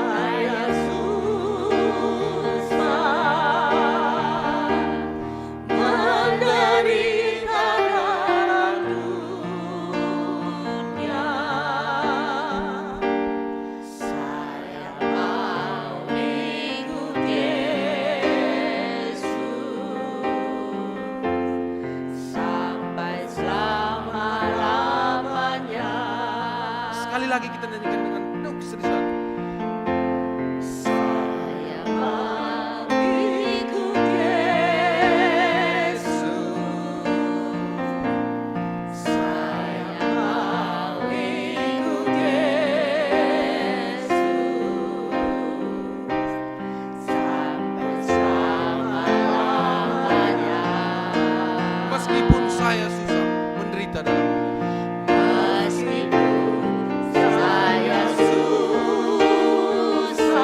saya susah, menderita dalam dunia, saya mau ikut Yesus sampai selama-lamanya. Sekali lagi kita nyanyikan dengan penuh keseriusan. Saya mau ikut Yesus. Saya mau ikut Yesus sampai selama-lamanya. Meskipun saya susah, menderita dalam, meskipun saya susah, menderita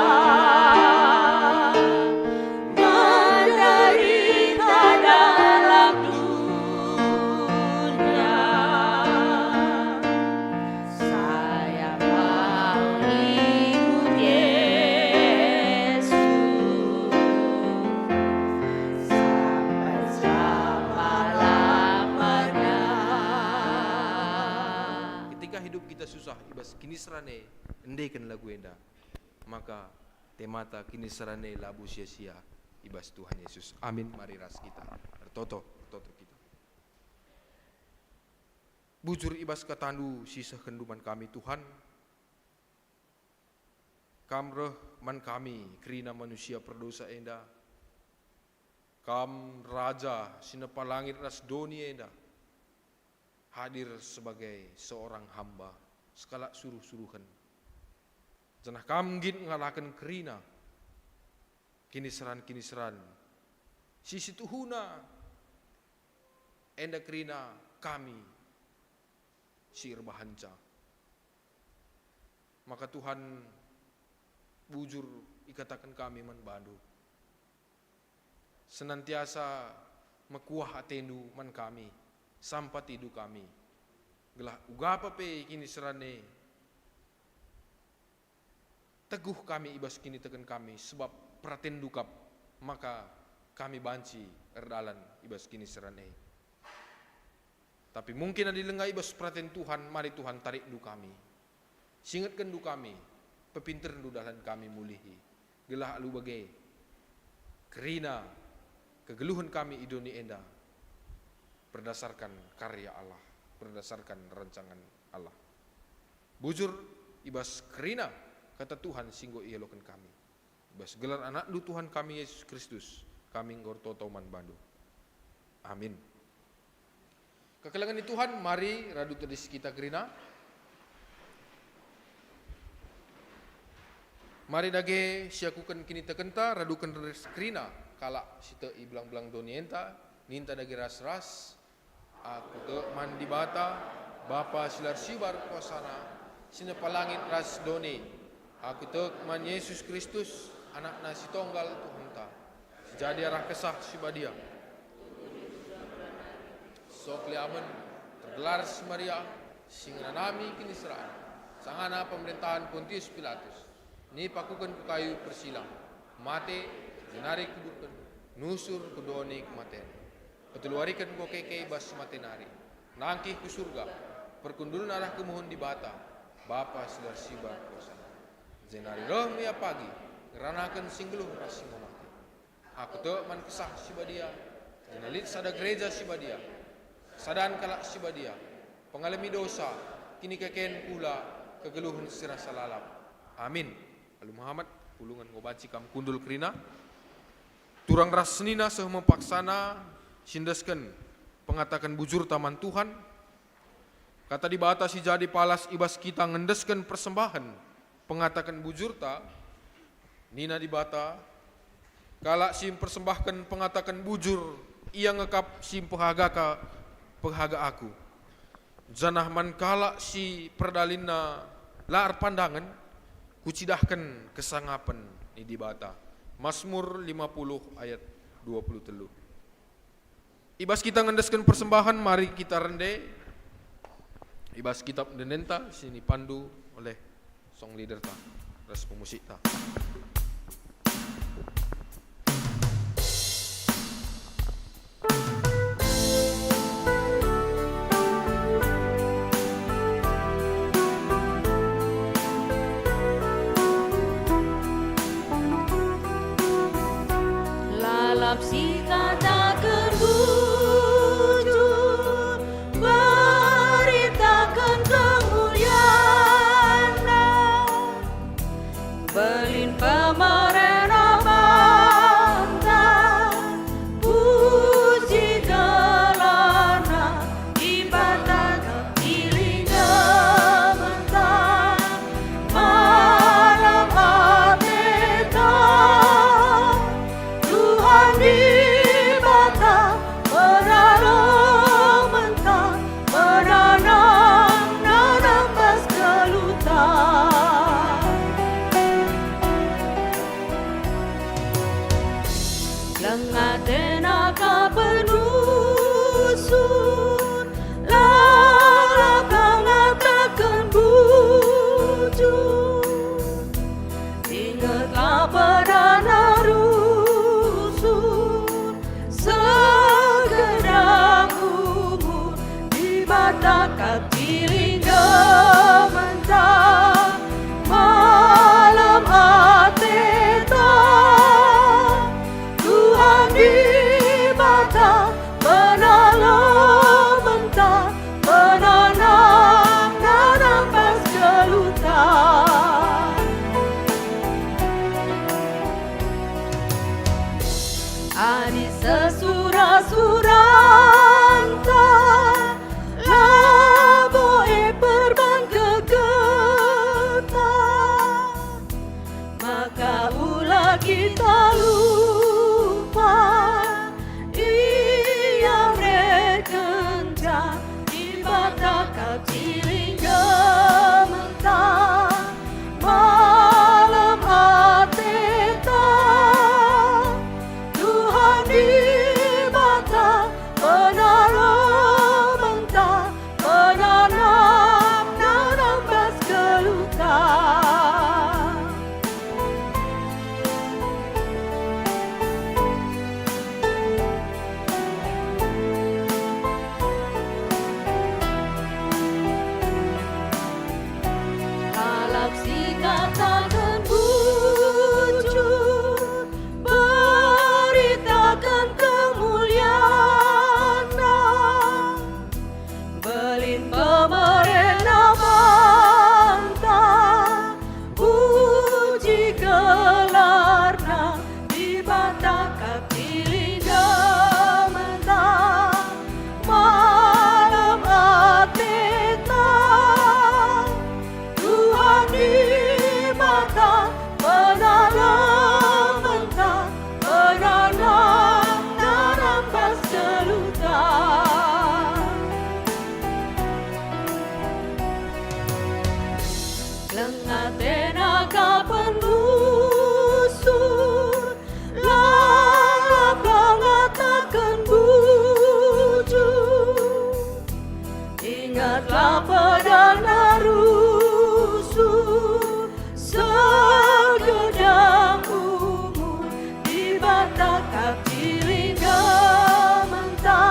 dalam dunia, saya mau ikut Yesus sampai selama-lamanya. Ketika hidup kita susah i bas kiniseran e, endeken lagu enda, maka temata kiniseran e labo sia-sia i bas Tuhan Yesus. Amin. Mari ras kita ertoto, ertoto kita. Bujur i bas kataNdu si isehkenNdu man kami, Tuhan. Kam reh man kami kerina manusia perdosa enda. Kam Raja si nepa langit ras doni enda, hadir sebagai seorang hamba, sekalak suruh-suruhen. Janah Kam nggit ngalaken kerina kiniseran-kiniseran si situhuna enda kerina kami si erbahanca. Maka Tuhan, bujur ikataken kami man baNdu, senantiasa mekuah atendu man kami, sampatidu kami, gelah ugapa pe kiniseran e, teguh kami i bas kiniteken kami, sebab peratenNdu kap maka kami banci erdalan i bas kiniseran e. Tapi mungkin adi langa i bas peraten Tuhan, mari Tuhan tarikNdu kami. SingetkenNdu kami, pepinterNdu dalan kami mulihi, gelah alu bage kerina kegeluhen kami i doni enda berdasarkan karya Allah, berdasarkan rancangan Allah. Bujur i bas kerina kata Tuhan si enggo ialoken kami. I bas gelar AnakNdu Tuhan kami, Yesus Kristus, kami enggo ertoto man baNdu. Amin. Kekelengen ni Tuhan, mari radu tedis kita kerina. Mari dage siakuken kinitekenta, raduken ras kerina kalak si tek i belang-belang doni enta, ninta dage ras-ras, Aku tek man Dibata, Bapa si la ersibar kuasana, si nepa langit ras doni. Aku tek man Yesus Kristus, AnakNa si Tonggal Tuhanta, si jadi arah Kesah Si Badia. Sok liamen, tergelar si Maria, si ngenanami kiniseran, sangana pemerintahan Pontius Pilatus, nipakuken ku kayu persilang, mate, jenari kuburken, nusur ku doni kematen. Peteluariken enggo keke i bas si mate nari, nangkih ku Surga, perkundulna arah kemuhen Dibata, Bapa si la ersibar kuasana. Jenari reh me ia pagi, ngeranaken si nggeluh ras si enggo mate. Aku tek man Kesah Si Badia, janah lit sada gereja si badia, kesadan kalak si badia, pengalemi dosa, kinikeken kula, kegeluhen si rasa lalap. Amin. Alu mehamat, pulungen enggo banci kam kundul kerina. Turang ras senina seh me paksana si endesken pengataken bujurta man Tuhan. Kata Dibata si jadi palas i bas kita ngendesken persembahen pengataken bujurta, nina Dibata, "Kalak si mpersembahken pengataken bujur, ia nge kap si mpehagaka, pehaga Aku. Janah man kalak si perdalinna la erpandangen, Kucidahken kesangapen ni Dibata." Masmur lima puluh ayat dua puluh telu. I bas kita ngendesken persembahen, mari kita rende i bas kitab endenta si nipandu oleh song leaderta ras pemusikta. Lalap si kataken bujur, beritaken kemulianNa. Belin pem- Kataken bujur, beritaken kemulianNa. Belin pemerena banta, puji gelarNa, Dibata kap tilingga menta, malem ateta. Tuhan Dibata, penolong menta, penanang-nanang bas geluhta. Leng atena ka penusur, lalap ngataken bujur. Ingetlah pedana rusur, segenap umur, Dibata kap tilingga menta,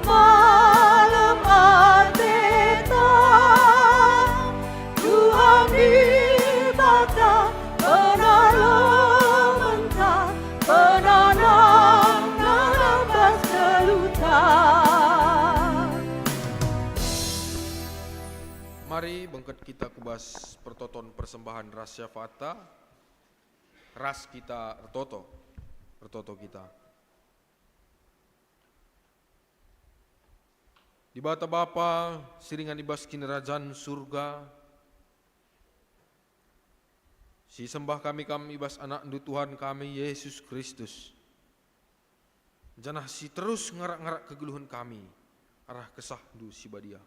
malem ateta. Tuhan Dibata, penolong menta, penanang-nanang bas geluhta. Mari bengket kita ku bas pertoton persembahan ras syafaatta. Ras kita ertoto, ertoto kita. Dibata Bapa, si ringan i bas Kinirajan Surga, sisembah kami Kam i bas AnakNdu Tuhan kami, Yesus Kristus, janah si terus ngarak-ngarak kegeluhen kami arah KesahNdu si Badia.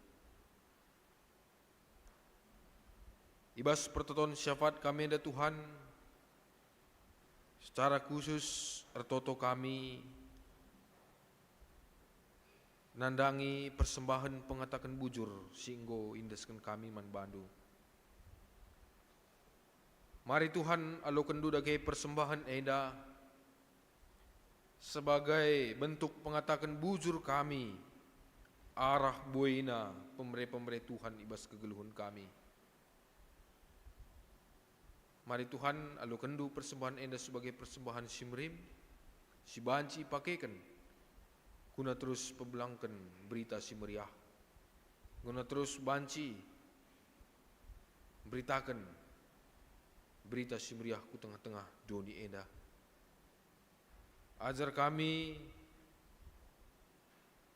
I bas pertoton syafaat kami enda Tuhan, secara khusus ertoto kami nandangi persembahen pengataken bujur si enggo iendesken kami man baNdu. Mari Tuhan, alokenNdu dage persembahen enda sebagai bentuk pengataken bujur kami arah buena pemere-pemere Tuhan i bas kegeluhen kami. Mari Tuhan, alokenNdu persembahen enda sebagai persembahen si merim, si banci ipakeken guna terus pebelangken Berita Si Meriah, guna terus banci mberitaken Berita Si Meriah ku tengah-tengah doni enda. Ajar kami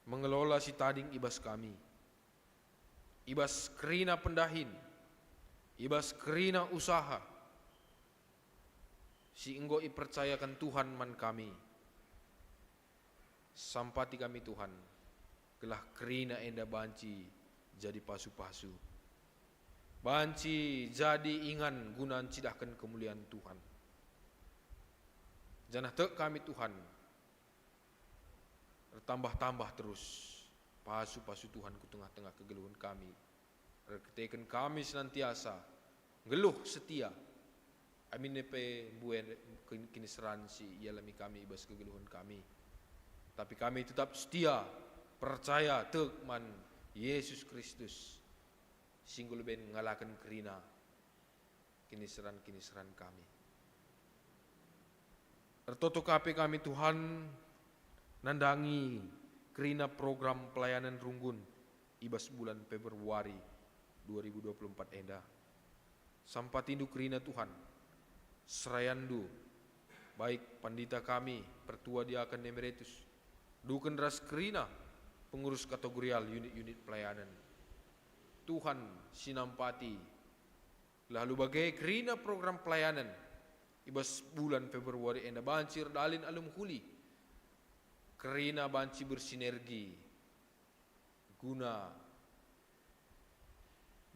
mengelola si tading i bas kami, i bas kerina pendahin, i bas kerina usaha si enggo ipercayaken Tuhan man kami. Sampati kami, Tuhan, gelah kerina enda banci jadi pasu-pasu, banci jadi ingan guna ncidahken kemulian Tuhan. Janah tek kami, Tuhan, ertambah-tambah terus pasu-pasu Tuhan ku tengah-tengah kegeluhen kami, erkiteken kami senantiasa nggeluh setia, amin pe mbue kin-, kiniseran si ialami kami i bas kegeluhen kami. Tapi kami tetap setia, percaya tek man Yesus Kristus, si enggo leben ngalaken kerina kiniseran-kiniseran kami. Ertoto ka pe kami, Tuhan, nandangi kerina program pelayanan runggun i bas bulan Februari dua ribu dua puluh empat enda. SampatiNdu kerina, Tuhan, serayanNdu, baik pandita kami, pertua diaken emeritus, duken ras kerina pengurus kategorial unit-unit pelayanan. Tuhan, sinampati, lalu bage kerina program pelayanan i bas bulan Februari enda banci erdalin alu mehuli, kerina banci bersinergi guna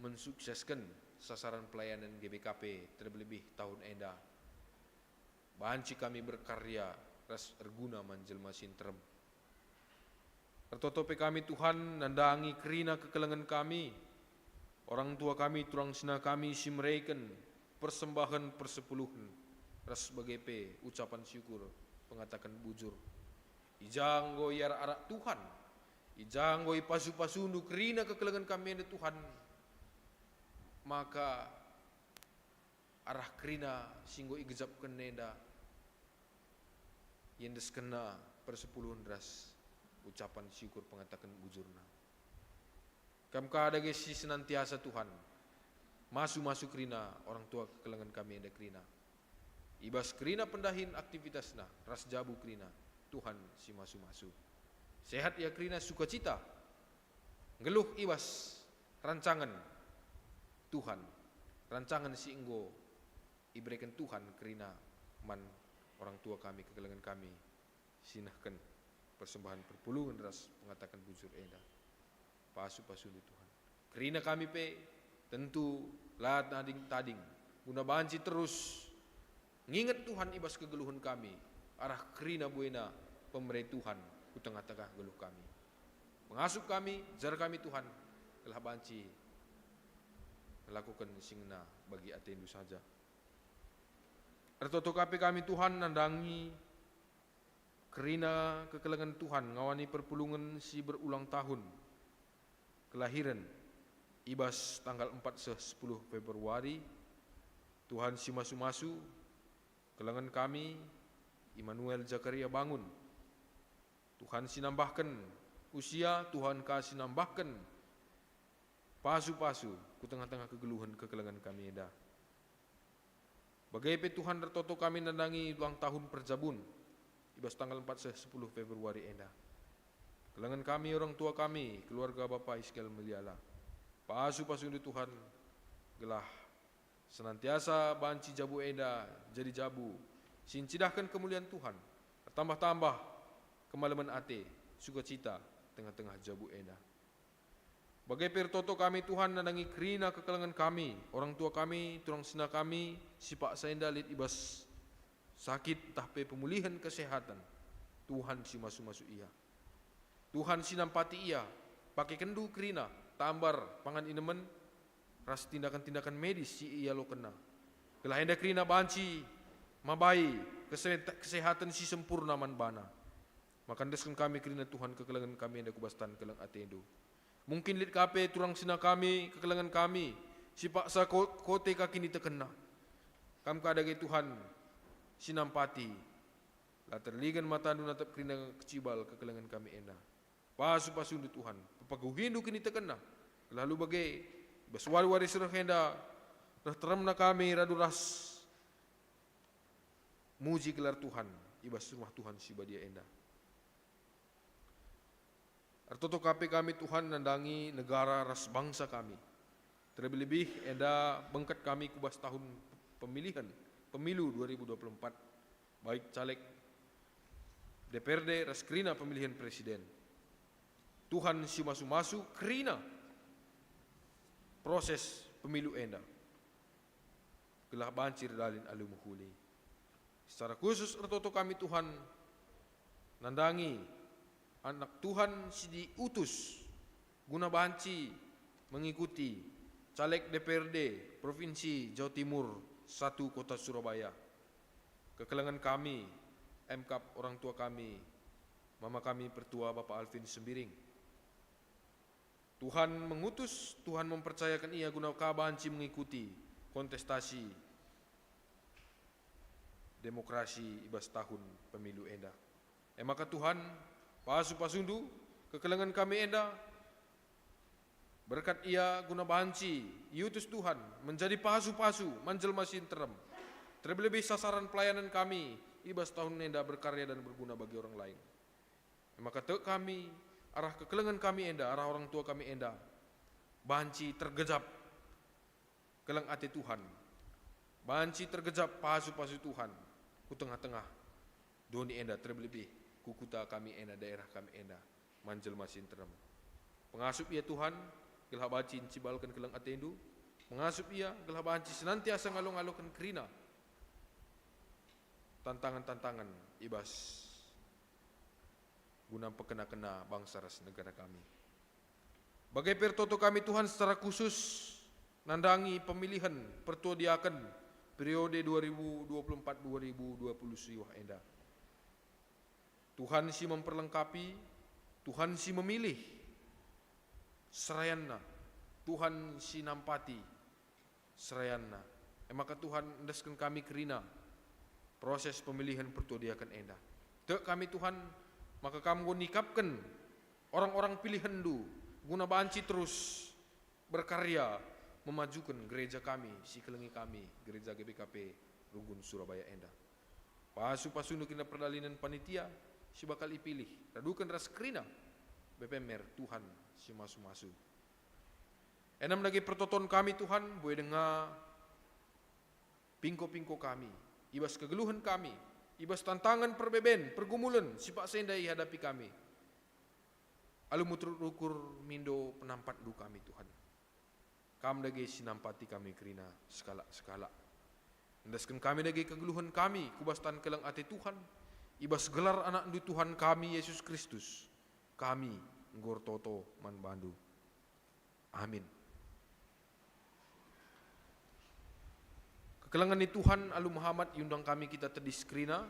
mensuksesken sasaran pelayanan G B K P terlebih-lebih tahun enda. Banci kami berkarya ras erguna man jelma si nterem. Ertoto pe kami, Tuhan, nandangi kerina kekelengen kami, orang tua kami, turang senina kami si mereken persembahen persepuluhen, ras bage pe ucapan syukur pengataken bujur. I ja enggo iarak-arak Tuhan, i ja enggo ipasu-pasuNdu kerina kekelengen kami enda, Tuhan, maka arah kerina si enggo igejapken enda, iendeskenna persepuluhen ras ucapan syukur pengataken bujurna. Kam ka dage si senantiasa, Tuhan, masu-masu kerina orang tua kekelengen kami enda kerina. I bas kerina pendahin aktivitasna ras jabu kerina, Tuhan si masu-masu. Sehat ia kerina, sukacita, nggeluh i bas rancangen Tuhan, rancangen si enggo ibereken Tuhan kerina man orang tua kami, kekelengen kami, si nehken persembahen perpulungen ras pengataken bujur enda. Pasu-pasundu, Tuhan. Kerina kami pe tentu la tading-tading, guna banci terus nginget, Tuhan, i bas kegeluhen kami, arah kerina buena pemere Tuhan ku tengah-tengah geluh kami. Pengasup kami, ajar kami, Tuhan, gelah banci ngelakoken si ngena bagi ateNdu saja. Ertoto ka pe kami, Tuhan, nandangi kerina kekelengen Tuhan ngawani perpulungen si berulang tahun kelahiren i bas tanggal empat seh sepuluh Februari. Tuhan si masu-masu, kelengen kami, Immanuel Zakaria Bangun. Tuhan si nambahken usia, Tuhan ka si nambahken pasu-pasu ku tengah-tengah kegeluhen kekelengen kami enda. Bage pe, Tuhan, ertoto kami nandangi ulang tahun perjabun i bas tanggal empat seh sepuluh Februari enda. Kelengen kami, orang tua kami, keluarga Bapa Iskel Meliala. Pasu-pasundu, Tuhan, gelah senantiasa banci jabu enda jadi jabu si ncidahken kemulian Tuhan, ertambah-tambah kemalemen ate, sukacita tengah-tengah jabu enda. Bage pe ertoto kami, Tuhan, nandangi kerina kekelengen kami, orang tua kami, turang senina kami, si paksa enda lit i bas sakit ntah pe pemulihen kesehatan. Tuhan si masu-masu ia. Tuhan si nampati ia, pakekenNdu kerina, tambar, pangan inemen, ras tindakan-tindakan medis si ialokenna, gelah enda kerina banci mabai kese-, kesehatan si sempurna man bana. Maka endesken kami kerina, Tuhan, kekelengen kami enda ku bas tan keleng ateNdu. Mungkin lit ka pe turang senina kami, kekelengen kami, si paksa ko-, kote ka kinitekenna. Kam ka dage, Tuhan, si nampati. La terligan mataNdu natap kerina kecibal kekelengen kami enda. Pasu-pasuNdu, Tuhan, pepaguhiNdu kinitekenna, gelah alu bage, i bas wari-wari si reh enda, reh teremna kami radu ras muji gelar Tuhan i bas rumah Tuhan si badia enda. Ertoto ka pe kami, Tuhan, nandangi negara ras bangsa kami. Terlebih-lebih enda bengket kami ku bas tahun pemilihen, pemilu dua ribu dua puluh empat, baik caleg D P R D ras kerina pemilihen presiden. Tuhan si masu-masu kerina proses pemilu enda, gelah banci erdalin alu mehuli. Secara khusus ertoto kami, Tuhan, nandangi anak Tuhan si diutus guna banci mengikuti caleg D P R D Provinsi Jawa Timur satu Kota Surabaya. Kekelengen kami, M K A P, orang tua kami, mama kami pertua Bapa Alvin Sembiring. Tuhan mengutus, Tuhan mempercayaken ia guna ka banci mengikuti kontestasi demokrasi i bas tahun pemilu enda. E maka, Tuhan, pasu-pasuNdu kekelengen kami enda, berkat ia guna banci iutus Tuhan menjadi pasu-pasu man jelma si nterem, terlebih-lebih sasaran pelayanan kami i bas tahun enda berkarya dan berguna bagi orang lain. E maka tek kami, arah kekelengen kami enda, arah orang tua kami enda, banci tergejap keleng ate Tuhan, banci tergejap pasu-pasu Tuhan ku tengah-tengah doni enda, terlebih-lebih ku kuta kami enda, daerah kami enda, man jelma si nterem. Pengasup ia, Tuhan, gelah banci ncibalken keleng ateNdu, pengasup ia gelah banci senantiasa ngalo-ngaloken kerina tantangan-tantangan i bas guna mpekena-kena bangsa ras negara kami. Bage pe ertoto kami, Tuhan, secara khusus nandangi pemilihen pertua diaken periode dua ribu dua puluh empat dua ribu dua puluh siwah enda. Tuhan si memperlengkapi, Tuhan si memilih serayanna, Tuhan si nampati serayanna. E maka Tuhan, endesken kami kerina proses pemilihen pertua diaken enda. Tek kami Tuhan, maka Kam enggo nikapken orang-orang pilihenNdu guna banci terus berkarya memajuken gereja kami, si kelengi kami, Gereja G B K P Rugun Surabaya enda. Pasu-pasuNdu kerina perdalanen panitia si bakal ipilih, raduken ras kerina bepe mer Tuhan si masu-masu. Enem dage pertoton kami, Tuhan, mbue denga pingko-pingko kami, i bas kegeluhen kami, i bas tantangen perbeben, pergumulen si paksa enda ihadapi kami. Alu meteruk ukur mindo penampat-Ndu kami, Tuhan. Kam dage si nampati kami kerina sekalak-sekalak. Endesken kami dage kegeluhen kami ku bas tan keleng ate Tuhan, i bas gelar AnakNdu Tuhan kami, Yesus Kristus, kami enggo ertoto man baNdu. Amin. Kekelengen ni Tuhan, alu mehamat iundang kami kita tedis kerina.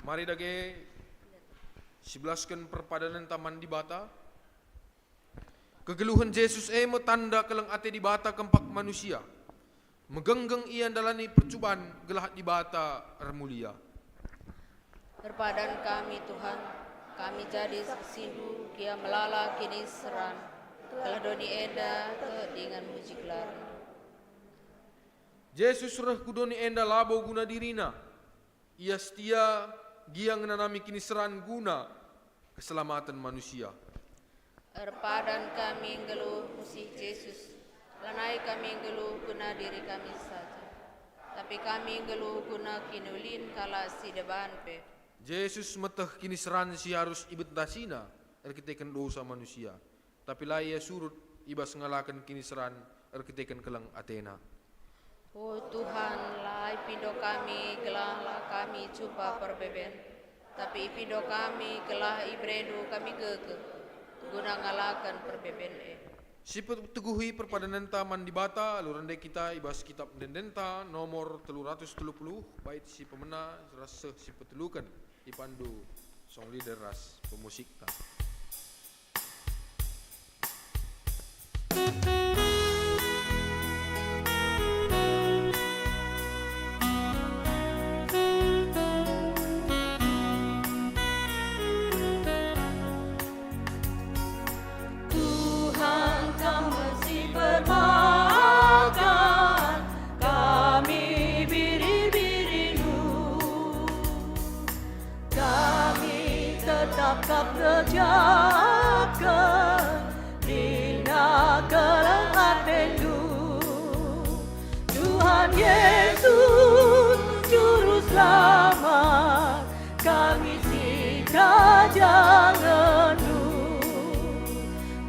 Mari dage sibelasken perpadanenta man Dibata. Kegeluhen Jesus e me tanda keleng ate Dibata kempak manusia. Megenggeng Ia ndalani percuban gelah Dibata ermulia. Erpadan kami, Tuhan, kami jadi saksindu gia melala kiniseran, gelah doni enda tek dingen muji gelarNdu. Jesus reh ku doni enda labo guna diriNa. Ia setia gia ngenanami kiniseran guna keselamaten manusia. Erpadan kami nggeluh musil Jesus, lanai kami nggeluh guna diri kami saja, tapi kami nggeluh guna kiniulin kalak si deban pe. Jesus meteh kiniseran si arus ibentasiNa erkiteken dosa manusia, tapi la Ia surut i bas ngalaken kiniseran erkiteken keleng ateNa. O Tuhan, la ipindo kami gelah la kami jumpa perbeben, tapi ipindo kami gelah ibereNdu kami gegeh guna ngalaken perbeben e. Sipeteguhi perpadanenta man Dibata alu rende kita i bas Kitap Ende-endenta nomor telu ratus telu puluh, bait si pemena ras seh si peteluken, ipandu song leader ras pemusikta. Tuhan, Kam si permakan kami biri-biriNdu. Kami tetap Kam kerjaken, kerina keleng ateNdu. Tuhan Yesus, Juru Selamat, kami sikerajangenNdu.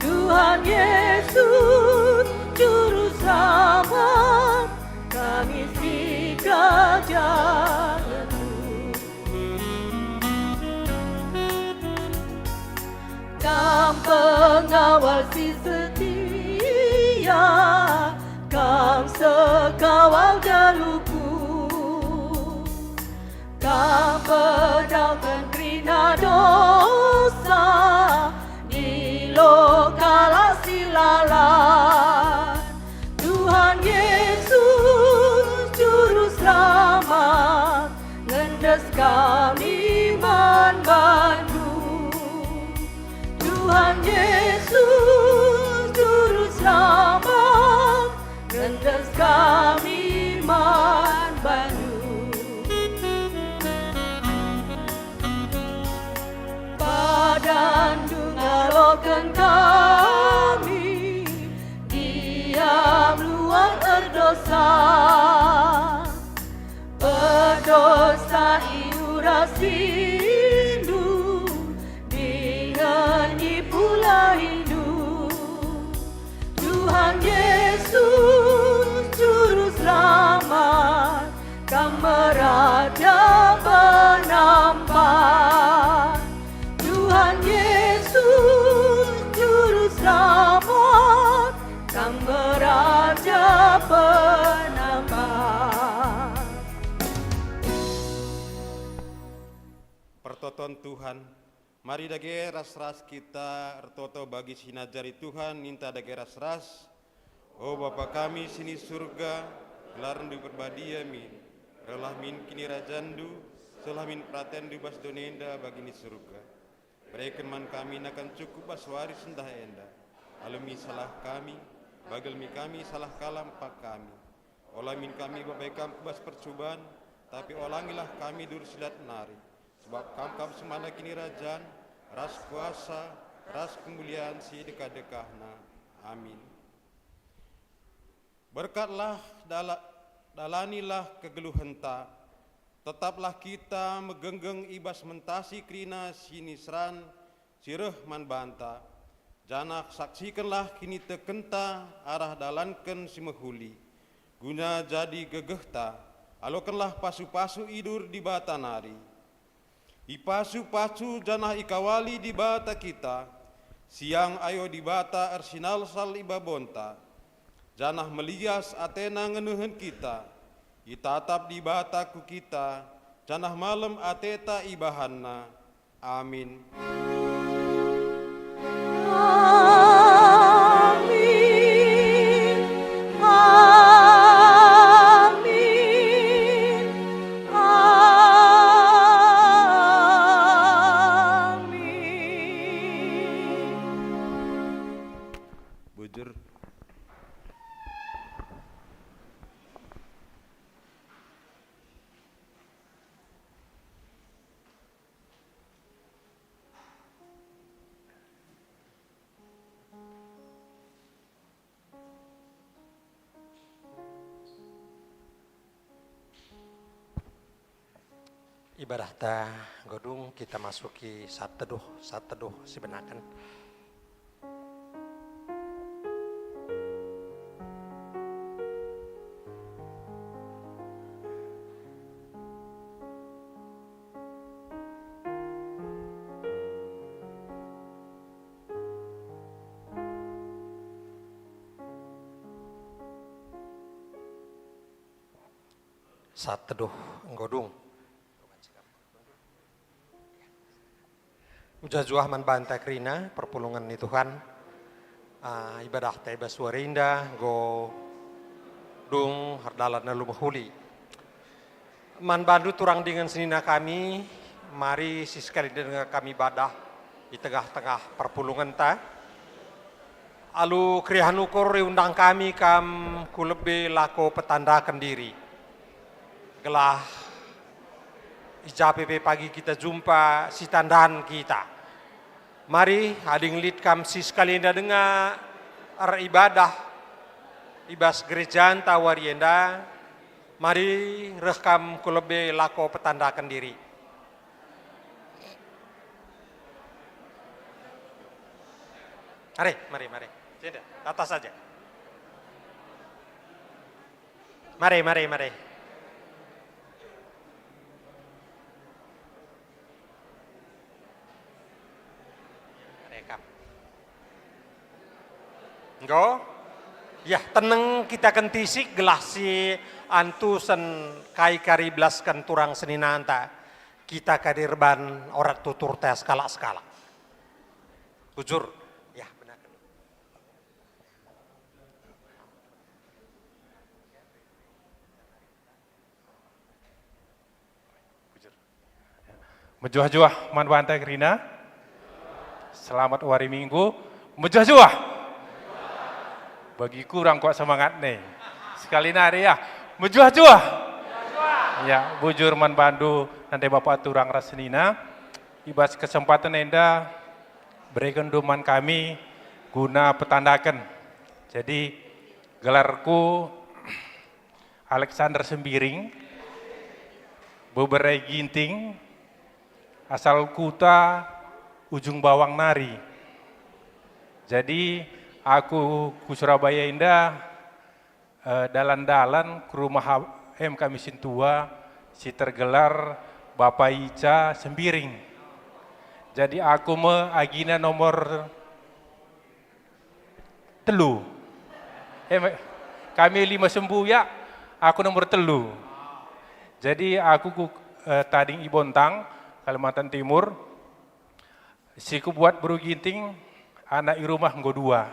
Tuhan Yesus, Juru Selamat, kami sikerajangenNdu. Kam pengawal si setia, Kam sekawal geluhku. Kam pedauhken kerina dosa, ndilo kalak si lalap. Tuhan Yesus, Juru Selamat, ngendes kami man bandu. Tuhan Yesus, Juru Selamat, ngendes kami man bandu. PadanNdu ngaloken kami diam luang erdosa. Perdosa iurasindu, dingen ipulaindu. Tuhan Yesus, Juru Selamat, Kam me Raja penampat. Tuhan Yesus, Juru Selamat, Kam me Raja penampat. Pertoton Tuhan, mari dage ras-ras kita ertoto bagi si inajari Tuhan, ninta dage ras-ras, O Bapa kami si ni Surga, gelarNdu perbadia min. Rehlah min kinirajanNdu, sehlah min peratenNdu bas doni enda bagi ni Surga. Bereken man kami nakan cukup bas wari sendah enda. Alemi salah kami, bagi alemi kami salah kalak mpak kami. Ola min kami babai Kam ku bas percuban, tapi olangilah kami duri si lat nari. Sebab Kam kap semana kinirajan, ras kuasa, ras kemulian si dekah-dekahna. Amin. Berkatlah, dala-, dalanilah kegeluhenta. Tetaplah kita megenggeng i bas mentasi kerina si niseran si reh man banta, janah saksikenlah kinitekenta arah dalanken si mehuli, guna jadi gegehta. Alokenlah pasu-pasu idur Dibata nari. Ipasu-pasu janah ikawali Dibata kita, siang ayo Dibata ersinalsal i babonta, janah melias ateNa ngenehen kita. Itatap Dibata ku kita, janah malem ateta ibahanNa. Amin. Amin. Amin. Amin. Bujur. Ibadahta enggo dung, kita masuki saat teduh, saat teduh sibenaken. Saat teduh enggo dung. Mejuah-juah man banta kerina perpulungen ni Tuhan. Ah, ibadahta i bas wari enda enggo dung erdalan alu mehuli. Man bandu turang dingen senina kami, mari sisekali denga kami badah i tengah-tengah perpulungenta. Alu keriahen ukur iundang kami kam ku lebe lako petandaken diri, gelah i ja pe pagi kita jumpa sitandan kita. Mari, ading lit kam sisekali enda denga eribadah i bas gerejanta wari enda, mari reh kam ku lebe lako petandaken diri. Mari, mari, mari. Sini, atas saja. Mari, mari, mari. Rekam. Enggo? Yah, teneng kita kentisik gelah si antusen kai kari belasken turang seninanta. Kita kari erban orat tuturta sekalak-sekalak. Bujur. Yah, benar. Mejuah-juah man banta kerina. Selamat wari Minggu. Mejuah-juah. Bagi kurang kuat semangat nih. Sekali nari ya. Mejuah-juah. Ya, bujur man bandu nande bapa turang ras senina. I bas kesempatan enda bereken man kami guna petandaken. Jadi gelarku Alexander Sembiring, bebere Ginting, asal kuta Ujung Bawang nari. Jadi, aku ku Surabaya enda, eh, dalan-dalan ku rumah em kami sintua si tergelar Bapa Ica Sembiring. Jadi, aku me agina nomor telu. Eh, me-, kami lima sembuyak, aku nomor telu. Jadi aku ku, eh, tading i Bontang, Kalimantan Timur. Si kubuat beru Ginting, anak i rumah enggo dua.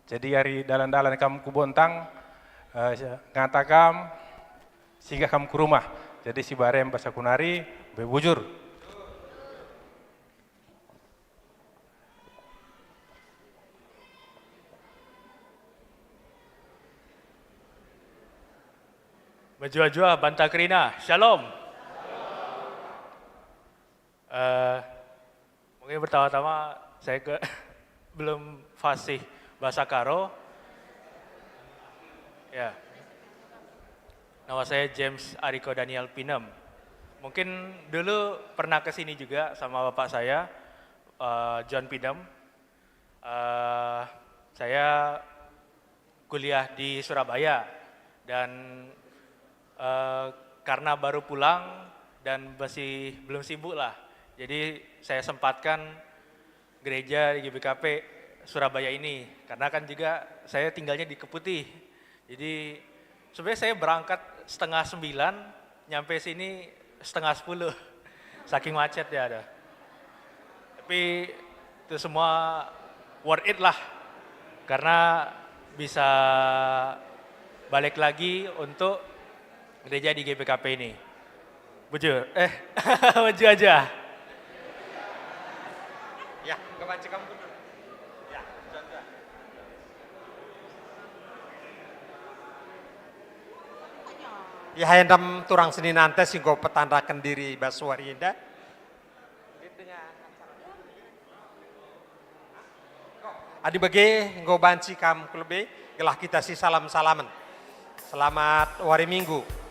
Jadi ari dalan-dalan kam ku Bontang, eh, ngata kam, singgah kam ku rumah. Jadi si barem bas aku nari, mbe bujur. Mejuah-juah banta kerina. Shalom. Eh, mungkin pertama-tama saya ke belum fasih bahasa Karo. Ya. Nama saya James Ariko Daniel Pinem. Mungkin dulu pernah ke sini juga sama bapak saya, eh, John Pinem. Eh, saya kuliah di Surabaya dan, eh, karena baru pulang dan masih belum sibuk lah, jadi saya sempatkan gereja di G B K P Surabaya ini, karena kan juga saya tinggalnya di Keputih. Jadi sebenarnya saya berangkat setengah sembilan, nyampe sini setengah sepuluh. Saking macet ya ada. Tapi itu semua worth it lah, karena bisa balik lagi untuk gereja di G B K P ini. Bujur, eh, bujur aja. Ya, kebanci kamu betul. Ya, contoh. Ya, endam turang seninanta si enggo petandaken diri bas wari enda. Adi bage enggo banci kam ku lebe, gelah kita sisalam-salamen. Selamat wari Minggu.